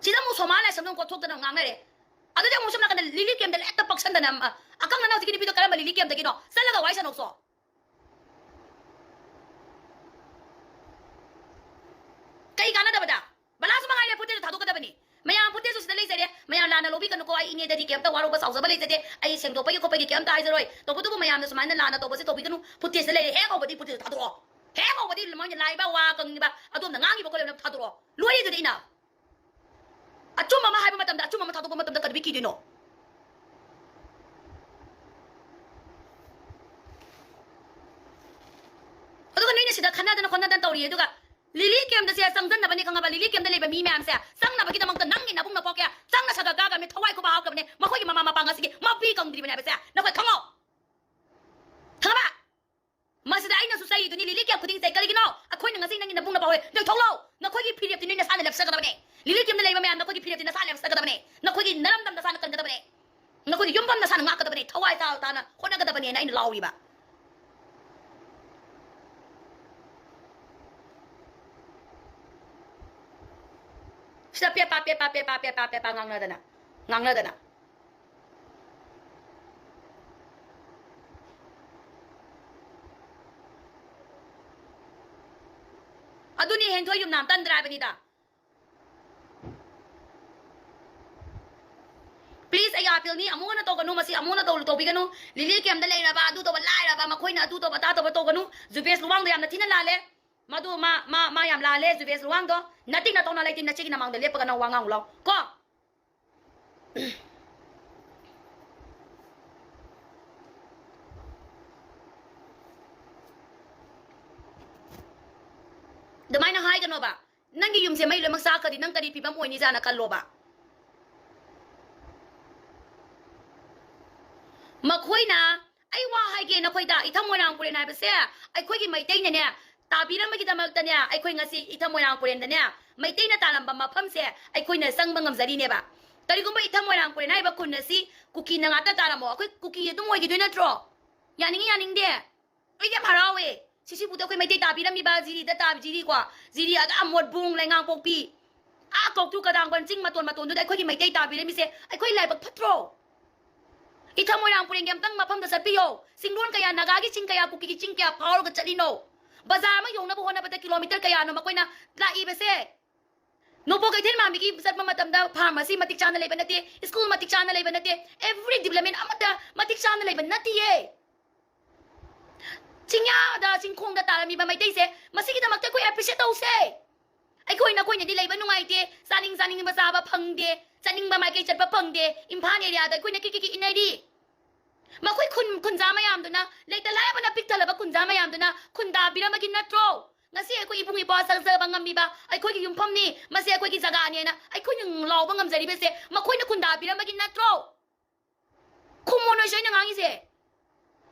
ꯁꯤꯗ ꯑꯃꯨꯛ ꯁꯣꯃꯥ ꯂꯥꯏꯁ꯭ꯔꯝꯗ ꯑꯃꯨꯛ ꯀꯣꯠꯊꯣꯛꯇꯅ ꯉꯥꯡꯅꯔꯦ꯫ ꯑꯗꯨꯗꯤ ꯑꯃꯨꯛ ꯁꯣꯝ ꯅꯥꯀꯟꯗ ꯂꯤꯂꯤ ꯀꯦꯝꯗ ꯍꯦꯛꯇ ꯄꯛꯁꯟꯗꯅ, ꯑ, ꯑꯀꯪ ꯅꯅꯥ ꯍꯧꯖꯤꯛꯀꯤ ꯅꯨꯄꯤꯗꯣ ꯀꯔꯝꯕ ꯂꯤꯂꯤ ꯀꯦꯝꯗꯒꯤꯅꯣ? ꯆꯠꯂꯒ ꯋꯥꯔꯤ ꯁꯥꯟꯅꯧꯆꯣ꯫ ꯀꯩ ꯀꯥꯟꯅꯗꯕꯗ? ꯕꯂꯥꯁꯨ ꯃꯉꯥꯏꯔꯦ, ꯐꯨꯇꯦꯖꯇꯣ ꯊꯥꯗꯣꯛꯀꯗꯕꯅꯤ꯫ ꯃꯌꯥꯝ ꯐꯨꯇꯦꯖꯁꯨ ꯁꯤꯗ ꯂꯩꯖꯔꯦ, ꯃꯌꯥꯝ ꯂꯥꯟꯅ ꯂꯧꯕꯤꯒꯅꯨꯀꯣ, ꯑꯩ ꯏꯅꯦꯗꯗꯤ ꯀꯩꯝꯇ ꯋꯥꯔꯧꯕ ꯆꯥꯎꯖꯕ ꯂꯩꯖꯗꯦ, ꯑꯩ ꯁꯦꯡꯗꯣꯛꯄꯒꯤ ꯈꯣꯠꯄꯒꯤ ꯀꯩꯝꯇ ꯍꯥꯏꯖꯔꯣꯏ꯫ ꯇꯧꯕꯇꯕꯨ ꯃꯌꯥꯝꯅ ꯁꯨꯃꯥꯏꯅ ꯂꯥꯟꯅ ꯇꯧꯕꯁꯦ ꯇꯧꯕꯤꯒꯅꯨ, ꯐꯨꯇꯦꯖꯇ ꯂꯩꯔꯦ, ꯍꯦꯛ ꯍꯧꯕꯗꯤ ꯐꯨꯇꯦꯖꯇꯣ ꯊꯥꯗꯣꯛꯑꯣ, ꯍꯦꯛ ꯍꯧꯕꯗꯤ ꯃꯣꯏꯅ ꯂꯥꯏꯕ ꯋꯥ ꯀꯪꯉꯤꯕ ꯑꯗꯣꯝꯅ ꯉꯥꯡꯉꯤꯕ ꯈꯣꯠꯂꯤꯕ ꯊꯥꯗꯣꯔꯛꯑꯣ, ꯂꯣꯏꯔꯦ ꯑꯗꯨꯗꯤ ꯏꯅ꯫ ꯑꯆꯨꯝꯕ ꯑꯃ ꯍꯥꯏꯕ ꯃꯇꯝꯗ ꯑꯆꯨꯝꯕ ꯑꯃ ꯊꯥꯗꯣꯛꯄ ꯃꯇꯝꯗ ꯀꯔꯤꯕꯤ ꯀꯤꯗꯣꯏꯅꯣ? ꯑꯗꯨꯒ ꯅꯣꯏꯅ ꯁꯤꯗ ꯈꯟꯅꯗꯅ ꯈꯣꯠꯅꯗꯅ ꯇꯧꯔꯤ, ꯑꯗꯨꯒ ꯂꯤꯂꯤ ꯀꯦꯝꯗ ꯁꯦ ꯆꯪꯖꯟꯅꯕꯅꯤ ꯈꯪꯉꯕ? ꯂꯤꯂꯤ ꯀꯦꯝꯗ ꯂꯩꯕ ꯃꯤ ꯃꯌꯥꯝꯁꯦ ꯆꯪꯅꯕꯒꯤꯗꯃꯛꯇ ꯅꯪꯒꯤ ꯅꯕꯨꯡ ꯅꯄꯣꯛ ꯀꯌꯥ ꯆꯪꯅ ꯁꯒ ꯀꯥꯈ꯭ꯔꯕꯅꯤ, ꯊꯋꯥꯏ ꯈꯨꯕꯥꯛ ꯍꯥꯞꯈ꯭ꯔꯕꯅꯤ, ꯃꯈꯣꯏꯒꯤ ꯃꯃꯥ ꯃꯄꯥ ꯉꯁꯤꯒꯤ ꯃꯄꯤ ꯀꯪꯗ꯭ꯔꯤꯕꯅꯦ ꯍꯥꯏꯕꯁꯦ ꯅꯈꯣꯏ ꯈꯪꯉꯣ꯫ ꯈꯪꯉꯕ? ꯃꯁꯤꯗ ꯑꯩꯅꯁꯨ ꯆꯩꯔꯤꯗꯨꯅꯤ, ꯂꯤꯂꯤ ꯀꯦꯝ ꯈꯨꯗꯤꯡꯁꯦ꯫ ꯀꯔꯤꯒꯤꯅꯣ? ꯑꯩꯈꯣꯏꯅ ꯉꯁꯤ ꯅꯪꯒꯤ ꯅꯕꯨꯡ ꯅꯄꯥ ꯍꯣꯏ ꯅꯣꯏ ꯊꯣꯛꯂꯛꯑꯣ꯫ ꯅꯈꯣꯏꯒꯤ ꯐꯤꯔꯦꯞꯇꯤ ꯅꯣꯏ ꯅꯁꯥꯅ ꯂꯦꯞꯆꯒꯗꯕꯅꯦ꯫ ꯂꯤꯂꯤ ꯀꯦꯝꯗ ꯂꯩꯕ ꯃꯌꯥꯝ, ꯅꯈꯣꯏꯒꯤ ꯐꯤꯔꯦꯞꯇꯤ ꯅꯁꯥꯅ ꯂꯦꯞꯆꯒꯗꯕꯅꯦ꯫ ꯅꯈꯣꯏꯒꯤ ꯅꯔꯝꯗꯝ ꯅꯁꯥꯅ ꯀꯟꯒꯗꯕꯅꯦ꯫ ꯅꯈꯣꯏꯒꯤ ꯌꯨꯝꯐꯝ ꯅꯁꯥꯅ ꯉꯥꯛꯀꯗꯕꯅꯦ꯫ ꯊꯋꯥꯏ ꯇꯥ-, ꯇꯥꯅ ꯍꯣꯠꯅꯒꯗꯕꯅꯦꯅ ꯑꯩꯅ ꯂꯥꯎꯔꯤꯕ꯫ ꯁꯤꯗ ꯄꯦꯄꯥ, ꯄꯦꯄꯥ, ꯄꯦꯄꯥ, ꯄꯦꯄꯥ, ꯄꯦꯄꯥ ꯉꯥꯡꯅꯗꯅ, ꯉꯥꯡꯅꯗꯅ꯫ ꯑꯗꯨꯅꯤ ꯍꯦꯟꯊꯣꯏ ꯌꯨꯝꯅꯥꯝ ꯇꯟꯗ꯭ꯔꯥ ꯍꯥꯏꯕꯅꯤꯗ꯫ Please, ꯑꯩ ꯑꯥꯄꯤꯜꯅꯤ, ꯑꯃꯨꯛ ꯍꯟꯅ ꯇꯧꯒꯅꯨ, ꯃꯁꯤ ꯑꯃꯨꯛ ꯍꯟꯅ ꯇꯧ-, ꯇꯧꯕꯤꯒꯅꯨ꯫ ꯂꯤꯂꯤ ꯀꯦꯝꯗ ꯂꯩꯔꯕ, ꯑꯗꯨ ꯇꯧꯕ ꯂꯥꯏꯔꯕ, ꯃꯈꯣꯏꯅ ꯑꯗꯨ ꯇꯧꯕ ꯑꯗꯥ ꯇꯧꯕ ꯇꯧꯒꯅꯨ꯫ ꯖꯨꯕꯦꯁ ꯂꯨꯋꯥꯡꯗꯣ ꯌꯥꯝꯅ ꯊꯤꯅ ꯂꯥꯜꯂꯦ꯫ ꯃꯗꯨ ꯃꯥ, ꯃꯥ, ꯃꯥ ꯌꯥꯝ ꯂꯥꯜꯂꯦ, ꯖꯨꯕꯦꯁ ꯂꯨꯋꯥꯡꯗꯣ꯫ ꯅꯇꯤꯛ ꯅꯇꯧꯅ ꯂꯩꯇꯦ, ꯅꯆꯦꯒꯤ ꯅꯃꯥꯡꯗ ꯂꯦꯞꯄꯒ ꯅꯪ ꯋꯥ ꯉꯥꯡꯉꯨ ꯂꯥꯎ ꯀꯣ꯫ ꯑꯗꯨꯃꯥꯏꯅ ꯍꯥꯏꯒꯅꯣꯕ꯫ ꯅꯪꯒꯤ ꯌꯨꯝꯁꯦ ꯃꯩ ꯂꯣꯏꯅꯃꯛ ꯆꯥꯛꯈ꯭ꯔꯗꯤ ꯅꯪ ꯀꯔꯤ ꯐꯤꯕꯝ ꯑꯣꯏꯅꯤ ꯖꯥꯅ ꯈꯜꯂꯣꯕ꯫ ꯃꯈꯣꯏꯅ, ꯑꯩ ꯋꯥ ꯍꯥꯏꯒꯦ ꯅꯈꯣꯏꯗ, ꯏꯊꯝ ꯃꯣꯏꯔꯥꯡ ꯄꯨꯔꯦꯟ ꯍꯥꯏꯕꯁꯦ ꯑꯩꯈꯣꯏꯒꯤ ꯃꯩꯇꯩꯅꯅꯦ ꯇꯥꯕꯤꯔꯝꯕꯒꯤꯗꯃꯛꯇꯅꯦ, ꯑꯩꯈꯣꯏ ꯉꯁꯤ ꯏꯊꯝ ꯃꯣꯏꯔꯥꯡ ꯄꯨꯔꯦꯟꯗꯅꯦ ꯃꯩꯇꯩꯅ ꯇꯥꯜꯂꯝꯕ ꯃꯐꯝꯁꯦ ꯑꯩꯈꯣꯏꯅ ꯆꯪꯕ ꯉꯝꯖꯔꯤꯅꯦꯕ꯫ ꯀꯔꯤꯒꯨꯝꯕ ꯏꯊꯝ ꯃꯣꯏꯔꯥꯡ ꯄꯨꯔꯦꯟ ꯍꯥꯏꯔꯤꯕ ꯈꯨꯟ ꯑꯁꯤ ꯀꯨꯀꯤꯅ ꯉꯥꯛꯇ ꯇꯥꯔꯝꯃꯣ, ꯑꯩꯈꯣꯏ ꯀꯨꯀꯤ ꯑꯗꯨꯝ ꯑꯣꯏꯈꯤꯗꯣꯏ ꯅꯠꯇ꯭ꯔꯣ? ꯌꯥꯅꯤꯡꯉꯤ, ꯌꯥꯅꯤꯡꯗꯦ? ꯑꯩꯗꯤ ꯌꯥꯝ ꯍꯔꯥꯎꯋꯦ꯫ ꯁꯤꯁꯤꯕꯨꯗ ꯑꯩꯈꯣꯏ ꯃꯩꯇꯩ ꯇꯥꯕꯤꯔꯝꯃꯤꯕ ꯖꯤꯔꯤꯗ ꯇꯥꯕꯤ, ꯖꯤꯔꯤꯀꯣ, ꯖꯤꯔꯤ ꯑꯗ ꯃꯣꯠꯕꯨꯡ, ꯂꯩꯉꯥꯡꯄꯣꯛꯄꯤ, ꯑꯥ ꯀꯧꯇ꯭ꯔꯨ ꯀꯗꯥꯡꯕꯟ ꯆꯤꯡ ꯃꯇꯣꯟ ꯃꯇꯣꯟꯗꯨꯗ ꯑꯩꯈꯣꯏꯒꯤ ꯃꯩꯇꯩ ꯇꯥꯕꯤꯔꯝꯃꯤꯁꯦ ꯑꯩꯈꯣꯏ ꯂꯥꯏꯕꯛ ꯐꯠꯇ꯭ꯔꯣ? ꯏꯊ ꯃꯣꯏꯔꯥꯡ ꯄꯨꯔꯦꯟꯒꯤ ꯑꯝꯇꯪ ꯃꯐꯝꯗ ꯆꯠꯄꯤꯌꯣ꯫ ꯆꯤꯡꯂꯣꯟ ꯀꯌꯥ, ꯅꯥꯒꯥꯒꯤ ꯆꯤꯡ ꯀꯌꯥ, ꯀꯨꯀꯤꯒꯤ ꯆꯤꯡ ꯀꯌꯥ ꯐꯥꯎꯔꯒ ꯆꯠꯂꯤꯅꯣ? ꯕꯖꯥꯔ ꯑꯃ ꯌꯧꯅꯕ ꯍꯣꯠꯅꯕꯗ ꯀꯤꯂꯣꯃꯤꯇꯔ ꯀꯌꯥꯅꯣ ꯃꯈꯣꯏꯅ ꯂꯥꯛꯏꯕꯁꯦ? ꯅꯣꯡꯄꯣꯛ ꯀꯩꯊꯦꯜ ꯃꯥꯟꯕꯤꯒꯤ ꯆꯠꯄ ꯃꯇꯝꯗ ꯐꯥꯔꯃꯥꯁꯤ ꯃꯇꯤꯛ ꯆꯥꯅ ꯂꯩꯕ ꯅꯠꯇꯦ, ꯁ꯭ꯀꯨꯜ ꯃꯇꯤꯛ ꯆꯥꯅ ꯂꯩꯕ ꯅꯠꯇꯦ, ꯑꯦꯚ꯭ꯔꯤ ꯗꯤꯕ꯭ꯂꯞꯃꯦꯟ ꯑꯃꯠꯇ ꯃꯇꯤꯛ ꯆꯥꯅ ꯂꯩꯕ ꯅꯠꯇꯤꯌꯦ꯫ ꯆꯤꯡꯌꯥꯗ ꯆꯤꯡꯈꯣꯡꯗ ꯇꯥꯔꯝꯃꯤꯕ ꯃꯩꯇꯩꯁꯦ, ꯃꯁꯤꯒꯤꯗꯃꯛꯇ ꯑꯩꯈꯣꯏ ꯑꯦꯄ꯭ꯔꯤꯁꯤꯌꯦꯠ ꯇꯧꯁꯦ꯫ ꯑꯩꯈꯣꯏ ꯅꯈꯣꯏꯅꯗꯤ ꯂꯩꯕ ꯅꯨꯡꯉꯥꯏꯇꯦ, ꯆꯥꯅꯤꯡ ꯆꯥꯅꯤꯡꯕ ꯆꯥꯕ ꯐꯪꯗꯦ, ꯆꯠꯅꯤꯡꯕ ꯃꯥꯏꯀꯩ ꯆꯠꯄ ꯐꯪꯗꯦ, ꯏꯝꯐꯥꯜ ꯑꯦꯔꯤꯌꯥꯗ ꯑꯩꯈꯣꯏꯅ ꯀꯤ ꯀꯤ ꯀꯤ ꯏꯟꯅꯔꯤ꯫ ꯃꯈꯣꯏ ꯈꯨꯟ ꯈꯨꯟꯖꯥ ꯃꯌꯥꯝꯗꯨꯅ, ꯂꯩꯇ ꯂꯥꯏꯔꯕꯅ ꯄꯤꯛ ꯊꯜꯂꯕ ꯈꯨꯟꯖꯥ ꯃꯌꯥꯝꯗꯨꯅ ꯈꯨꯟꯗꯥꯕꯤꯔꯝꯕꯒꯤ ꯅꯠꯇ꯭ꯔꯣ? ꯉꯁꯤ ꯑꯩꯈꯣꯏ ꯏꯕꯨꯡ ꯏꯄ꯭ꯋꯥ ꯆꯪꯖꯕ ꯉꯝꯃꯤꯕ ꯑꯩꯈꯣꯏꯒꯤ ꯌꯨꯝꯐꯝꯅꯤ, ꯃꯁꯤ ꯑꯩꯈꯣꯏꯒꯤ ꯖꯒꯥꯅꯦꯅ ꯑꯩꯈꯣꯏꯅ ꯂꯥꯎꯕ ꯉꯝꯖꯔꯤꯕꯁꯦ ꯃꯈꯣꯏꯅ ꯈꯨꯟꯗꯥꯕꯤꯔꯝꯕꯒꯤ ꯅꯠꯇ꯭ꯔꯣ? ꯈꯨꯝꯃꯣ ꯅꯣꯏꯁꯨ ꯑꯩꯅ ꯉꯥꯡꯉꯤꯁꯦ꯫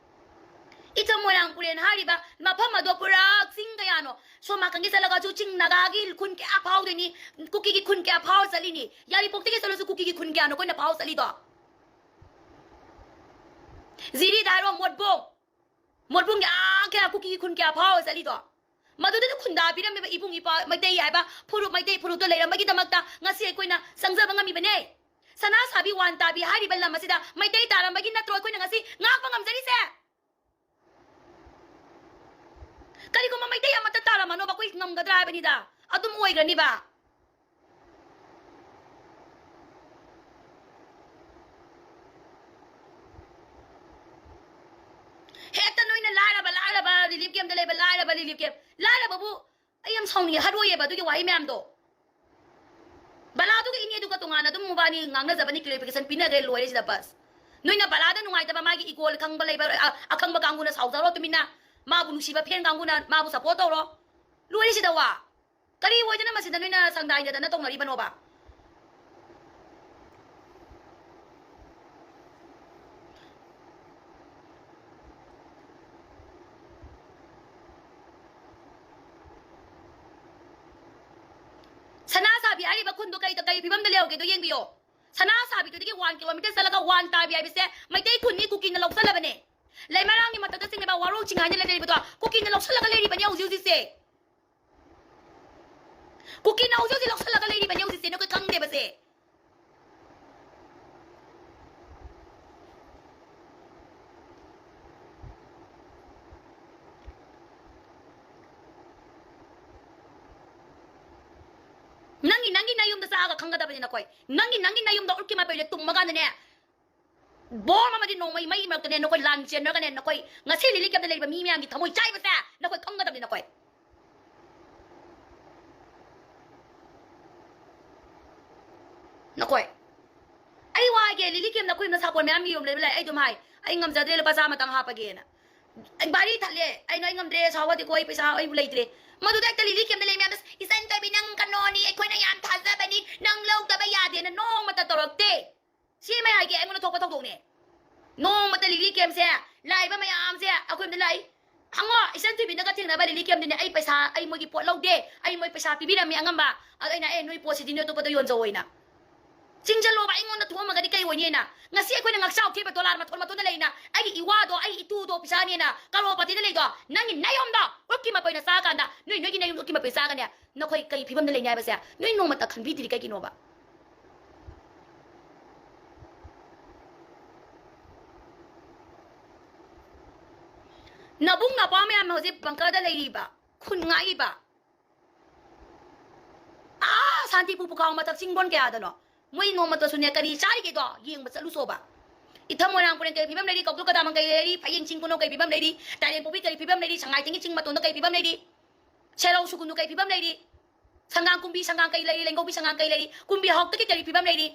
ꯏꯊ ꯃꯣꯏꯔꯥꯡ ꯄꯨꯔꯦꯟ ꯍꯥꯏꯔꯤꯕ ꯃꯐꯝ ꯑꯗꯣ ꯄꯨꯔꯥ ꯆꯤꯡ ꯀꯌꯥꯅꯣ? ꯁꯣꯝ ꯅꯥꯀꯟꯒꯤ ꯆꯠꯂꯒꯁꯨ ꯆꯤꯡ ꯅꯥꯒꯥꯒꯤ ꯈꯨꯟ ꯀꯌꯥ ꯐꯥꯎꯗꯣꯏꯅꯤ, ꯀꯨꯀꯤꯒꯤ ꯈꯨꯟ ꯀꯌꯥ ꯐꯥꯎꯔ ꯆꯠꯂꯤꯅꯤ? ꯌꯥꯏꯔꯤꯄꯣꯛꯇꯒꯤ ꯆꯠꯂꯁꯨ ꯀꯨꯀꯤꯒꯤ ꯈꯨꯟ ꯀꯌꯥꯅꯣ ꯑꯩꯈꯣꯏꯅ ꯐꯥꯎꯔ ꯆꯠꯂꯤꯗꯣ? ꯖꯤꯔꯤꯗ ꯍꯥꯏꯔꯣ, ꯃꯣꯠꯕꯨꯡ, ꯃꯣꯠꯕꯨꯡꯒꯤ ꯑꯥ ꯀꯌꯥ ꯀꯨꯀꯤꯒꯤ ꯈꯨꯟ ꯀꯌꯥ ꯐꯥꯎꯔ ꯆꯠꯂꯤꯗꯣ? ꯃꯗꯨꯗꯨꯗ ꯈꯨꯟꯗꯥꯕꯤꯔꯝꯃꯤꯕ ꯏꯕꯨꯡ ꯏꯄꯥ ꯃꯩꯇꯩ ꯍꯥꯏꯕ ꯐꯨꯔꯨꯞ, ꯃꯩꯇꯩ ꯐꯨꯔꯨꯞꯇꯣ ꯂꯩꯔꯝꯕꯒꯤꯗꯃꯛꯇ ꯉꯁꯤ ꯑꯩꯈꯣꯏꯅ ꯆꯪꯖꯕ ꯉꯝꯃꯤꯕꯅꯦ꯫ ꯁꯅꯥ ꯁꯥꯕꯤ ꯋꯥꯟ ꯇꯥꯕꯤ ꯍꯥꯏꯔꯤꯕ ꯂꯝ ꯑꯁꯤꯗ ꯃꯩꯇꯩ ꯇꯥꯔꯝꯕꯒꯤ ꯅꯠꯇ꯭ꯔꯣ ꯑꯩꯈꯣꯏꯅ ꯉꯁꯤ ꯉꯥꯛꯄ ꯉꯝꯖꯔꯤꯁꯦ? ꯀꯔꯤꯒꯨꯝꯕ ꯃꯩꯇꯩ ꯑꯃꯠꯇ ꯇꯥꯔꯝꯃꯅꯣꯕ, ꯑꯩꯈꯣꯏ ꯉꯝꯒꯗ꯭ꯔꯥ ꯍꯥꯏꯕꯅꯤꯗ꯫ ꯑꯗꯨꯝ ꯑꯣꯏꯒꯅꯤꯕ꯫ ꯍꯦꯛꯇ ꯅꯣꯏꯅ ꯂꯥꯏꯔꯕ, ꯂꯥꯏꯔꯕ, ꯔꯤꯂꯤꯐ ꯀꯦꯝꯞꯇ ꯂꯩꯕ ꯂꯥꯏꯔꯕ, ꯔꯤꯂꯤꯐ ꯀꯦꯝꯞ, ꯂꯥꯏꯔꯕꯕꯨ ꯑꯩ ꯌꯥꯝ ꯁꯥꯎꯅꯤꯡꯉꯦ, ꯍꯔꯣꯏꯌꯦꯕ ꯑꯗꯨꯒꯤ ꯋꯥꯍꯩ ꯃꯌꯥꯝꯗꯣ꯫ ꯕꯂꯥꯗꯨꯒ ꯏꯅꯦꯗꯨꯒ ꯇꯣꯉꯥꯟꯅ ꯑꯗꯨꯝ ꯃꯕꯥꯅꯤ ꯉꯥꯡꯅꯖꯕꯅꯤ, ꯀ꯭ꯂꯦꯔꯤꯐꯤꯀꯦꯁꯟ ꯄꯤꯅꯈ꯭ꯔꯦ, ꯂꯣꯏꯔꯦ ꯁꯤꯗ ꯕꯁ꯫ ꯅꯣꯏꯅ ꯕꯂꯥꯗ ꯅꯨꯡꯉꯥꯏꯇꯕ, ꯃꯥꯒꯤ ꯏꯒꯣ ꯈꯪꯕ ꯂꯩꯕ, ꯑ-, ꯑꯈꯪꯕ ꯀꯥꯡꯕꯨꯅ ꯁꯥꯎꯖꯔꯣ ꯇꯨꯃꯤꯟꯅ꯫ ꯃꯥꯕꯨ ꯅꯨꯡꯁꯤꯕ ꯐꯦꯟ ꯀꯥꯡꯕꯨꯅ ꯃꯥꯕꯨ ꯁꯞꯄꯣꯔꯠ ꯇꯧꯔꯣ꯫ ꯂꯣꯏꯔꯦ ꯁꯤꯗ ꯋꯥ꯫ ꯀꯔꯤ ꯑꯣꯏꯗꯅ ꯃꯁꯤꯗ ꯅꯣꯏꯅ ꯁꯪꯗꯥꯏꯅꯗꯅ ꯇꯧꯅꯔꯤꯕꯅꯣꯕ? ꯁꯅꯥ ꯁꯥꯕꯤ ꯍꯥꯏꯔꯤꯕ ꯈꯨꯟꯗꯣ ꯀꯩꯗ, ꯀꯩ ꯐꯤꯕꯝꯗ ꯂꯩꯍꯧꯒꯦꯗꯣ ꯌꯦꯡꯕꯤꯌꯣ꯫ ꯁꯅꯥ ꯁꯥꯕꯤꯗꯨꯗꯒꯤ ꯋꯥꯟ ꯀꯤꯂꯣꯃꯤꯇꯔ ꯆꯠꯂꯒ ꯋꯥꯟ ꯇꯥꯕꯤ ꯍꯥꯏꯕꯁꯦ ꯃꯩꯇꯩ ꯈꯨꯟꯅꯤ, ꯀꯨꯀꯤꯅ ꯂꯧꯁꯜꯂꯕꯅꯦ꯫ ꯂꯩꯃꯔꯥꯝꯒꯤ ꯃꯊꯛꯇ ꯆꯤꯡꯂꯦꯝꯕ ꯋꯥꯔꯣꯛ ꯆꯤꯡ ꯍꯥꯏꯅ ꯂꯩꯔꯤꯕꯗꯣ ꯀꯨꯀꯤꯅ ꯂꯧꯁꯤꯜꯂꯒ ꯂꯩꯔꯤꯕꯅꯦ ꯍꯧꯖꯤꯛ ꯍꯧꯖꯤꯛꯁꯦ꯫ ꯀꯨꯀꯤꯅ ꯍꯧꯖꯤꯛ ꯍꯧꯖꯤꯛ ꯂꯧꯁꯤꯜꯂꯒ ꯂꯩꯔꯤꯕꯅꯦ ꯍꯧꯖꯤꯛꯁꯦ, ꯅꯈꯣꯏ ꯈꯪꯗꯦꯕꯁꯦ꯫ ꯅꯪꯒꯤ, ꯅꯪꯒꯤ ꯅꯌꯨꯝꯗ ꯆꯥꯛꯑꯒ ꯈꯪꯒꯗꯕꯅꯤ ꯅꯈꯣꯏ꯫ ꯅꯪꯒꯤ, ꯅꯪꯒꯤ ꯅꯌꯨꯝꯗ ꯎꯠꯀꯤ ꯃꯄꯩꯗ ꯇꯨꯝꯃꯀꯥꯟꯗꯅꯦ, ꯕꯣꯝ ꯑꯃꯗꯤ ꯅꯣꯡꯃꯩ ꯃꯩ ꯃꯔꯛꯇꯅꯦ ꯅꯈꯣꯏ ꯂꯥꯟ ꯆꯦꯟꯅꯔꯒꯅꯦ, ꯅꯈꯣꯏ ꯉꯁꯤ ꯂꯤꯂꯤ ꯀꯦꯝꯗ ꯂꯩꯔꯤꯕ ꯃꯤ ꯃꯌꯥꯝꯒꯤ ꯊꯃꯣꯏ ꯆꯥꯏꯕꯁꯦ ꯅꯈꯣꯏ ꯈꯪꯒꯗꯕꯅꯤ ꯅꯈꯣꯏ꯫ ꯅꯈꯣꯏ꯫ ꯑꯩ ꯋꯥꯒꯦ, ꯂꯤꯂꯤ ꯀꯦꯝꯗ ꯑꯩꯈꯣꯏ ꯅꯁꯥꯄꯣꯟ ꯃꯌꯥꯝ ꯌꯣꯝ ꯂꯩꯕ ꯂꯩ꯫ ꯑꯩ ꯑꯗꯨꯝ ꯍꯥꯏ, "ꯑꯩ ꯉꯝꯖꯗ꯭ꯔꯦ, ꯂꯨꯄꯥ ꯆꯥꯝꯃꯇꯪ ꯍꯥꯞꯄꯒꯦꯅ"꯫ ꯑꯩ ꯚꯥꯔꯤ ꯊꯠꯂꯦ, ꯑꯩꯅ, "ꯑꯩ ꯉꯝꯗ꯭ꯔꯦ, ꯁꯥꯎ ꯌꯥꯗꯦꯀꯣ, ꯑꯩ ꯄꯩꯁꯥ ꯑꯩꯕꯨ ꯂꯩꯇ꯭ꯔꯦ"꯫ ꯃꯗꯨꯗ ꯍꯦꯛꯇ ꯂꯤꯂꯤ ꯀꯦꯝꯗ ꯂꯩ ꯃꯌꯥꯝꯅ, "ꯏꯆꯟ ꯇꯣꯏꯕꯤ, ꯅꯪ ꯀꯩꯅꯣꯅꯤ, ꯑꯩꯈꯣꯏꯅ ꯌꯥꯝ ꯊꯥꯖꯕꯅꯤ, ꯅꯪ ꯂꯧꯗꯕ ꯌꯥꯗꯦꯅ" ꯅꯣꯡꯃꯇ ꯇꯧꯔꯛꯇꯦ꯫ ꯁꯤꯃ ꯍꯥꯏꯒꯦ, ꯑꯩꯉꯣꯟꯗ ꯊꯣꯛꯄ ꯊꯧꯗꯣꯛꯅꯦ꯫ ꯅꯣꯡꯃꯇ ꯂꯤꯂꯤ ꯀꯦꯝꯁꯦ ꯂꯥꯛꯏꯕ ꯃꯌꯥꯝꯁꯦ ꯑꯩꯈꯣꯏ ꯑꯝꯇ ꯂꯥꯛꯏ꯫ ꯍꯪꯉꯣ, ꯏꯆꯟ ꯊꯣꯏꯕꯤꯅꯒ ꯊꯦꯡꯅꯕ ꯂꯤꯂꯤ ꯀꯦꯝꯗꯨꯅꯦ, ꯑꯩ ꯄꯩꯁꯥ, ꯑꯩ ꯃꯣꯏꯒꯤ ꯄꯣꯠ ꯂꯧꯗꯦ, ꯑꯩ ꯃꯣꯏ ꯄꯩꯁꯥ ꯄꯤꯕꯤꯔꯝꯃꯤ ꯑꯉꯝꯕ꯫ ꯑꯗꯣ ꯑꯩꯅ, "ꯑꯦ, ꯅꯣꯏ ꯄꯣꯠꯁꯤꯗꯤ ꯅꯣꯏ ꯑꯇꯣꯞꯄꯗ ꯌꯣꯟꯖꯧ" ꯑꯩꯅ꯫ ꯆꯤꯡꯁꯤꯜꯂꯣꯕ, ꯑꯩꯉꯣꯟꯗ ꯊꯣꯛꯑꯝꯃꯒꯗꯤ ꯀꯩ ꯑꯣꯏꯅꯤꯅ? ꯉꯁꯤ ꯑꯩꯈꯣꯏꯅ ꯉꯛꯆꯥꯎ ꯊꯦꯕ ꯗꯣꯂꯥꯔ ꯃꯊꯣꯟ ꯃꯊꯣꯟꯗ ꯂꯩꯅ, ꯑꯩꯒꯤ ꯏꯋꯥꯗꯣ, ꯑꯩ ꯏꯇꯨꯗꯣ ꯄꯩꯁꯥꯅꯦꯅ ꯀꯔꯣꯔꯄꯇꯤꯗ ꯂꯩꯗꯣ, ꯅꯪꯒꯤ ꯅꯌꯨꯝꯗꯣ ꯎꯛꯀꯤ ꯃꯄꯩꯅ ꯆꯥꯀꯥꯟꯗ, ꯅꯣꯏ, ꯅꯣꯏꯒꯤ ꯅꯌꯨꯝꯗꯣ ꯎꯛꯀꯤ ꯃꯄꯩ ꯆꯥꯒꯅꯦ, ꯅꯈꯣꯏ ꯀꯩ ꯐꯤꯕꯝꯗ ꯂꯩꯅꯤ ꯍꯥꯏꯕꯁꯦ ꯅꯣꯏ ꯅꯣꯡꯃꯇ ꯈꯟꯕꯤꯗ꯭ꯔꯤ ꯀꯩꯒꯤꯅꯣꯕ? ꯅꯕꯨꯡ ꯅꯄ꯭ꯋꯥ ꯃꯌꯥꯝ ꯍꯧꯖꯤꯛ ꯕꯪꯀꯔꯗ ꯂꯩꯔꯤꯕ, ꯈꯨꯟ ꯉꯥꯛꯏꯕ, ꯑꯥ, ꯁꯥꯟꯇꯤꯄꯨꯔ ꯄꯨꯈꯥꯎ ꯃꯊꯛ ꯆꯤꯡꯕꯣꯟ ꯀꯌꯥꯗꯅꯣ? ꯃꯣꯏ ꯅꯣꯡꯃꯇꯁꯨꯅꯦ ꯀꯔꯤ ꯆꯥꯔꯤꯒꯦꯗꯣ ꯌꯦꯡꯕ ꯆꯠꯂꯨꯁꯣꯕ꯫ ꯏꯊꯝ ꯃꯣꯏꯔꯥꯡ ꯄꯨꯔꯦꯟ ꯀꯔꯤ ꯐꯤꯕꯝ ꯂꯩꯔꯤ? ꯀꯧꯗ꯭ꯔꯨꯛ ꯀꯗꯥꯃꯪ ꯀꯔꯤ ꯂꯩꯔꯤ? ꯐꯌꯦꯡ ꯆꯤꯡ ꯄꯨꯅꯧ ꯀꯔꯤ ꯐꯤꯕꯝ ꯂꯩꯔꯤ? ꯇꯥꯏꯔꯦꯟ ꯄꯣꯛꯄꯤ ꯀꯔꯤ ꯐꯤꯕꯝ ꯂꯩꯔꯤ? ꯁꯉꯥꯏ ꯊꯦꯡꯒꯤ ꯆꯤꯡ ꯃꯇꯣꯟꯗ ꯀꯔꯤ ꯐꯤꯕꯝ ꯂꯩꯔꯤ? ꯁꯦꯔꯧ ꯁꯨꯒꯨꯅꯨ ꯀꯔꯤ ꯐꯤꯕꯝ ꯂꯩꯔꯤ? ꯁꯪꯒꯥꯡ ꯀꯨꯝꯕꯤ ꯁꯪꯒꯥꯡ ꯀꯔꯤ ꯂꯩꯔꯤ? ꯂꯦꯡꯒꯧꯕꯤ ꯁꯪꯒꯥꯡ ꯀꯔꯤ ꯂꯩꯔꯤ? ꯀꯨꯝꯕꯤ ꯍꯥꯎꯇꯒꯤ ꯀꯔꯤ ꯐꯤꯕꯝ ꯂꯩꯔꯤ?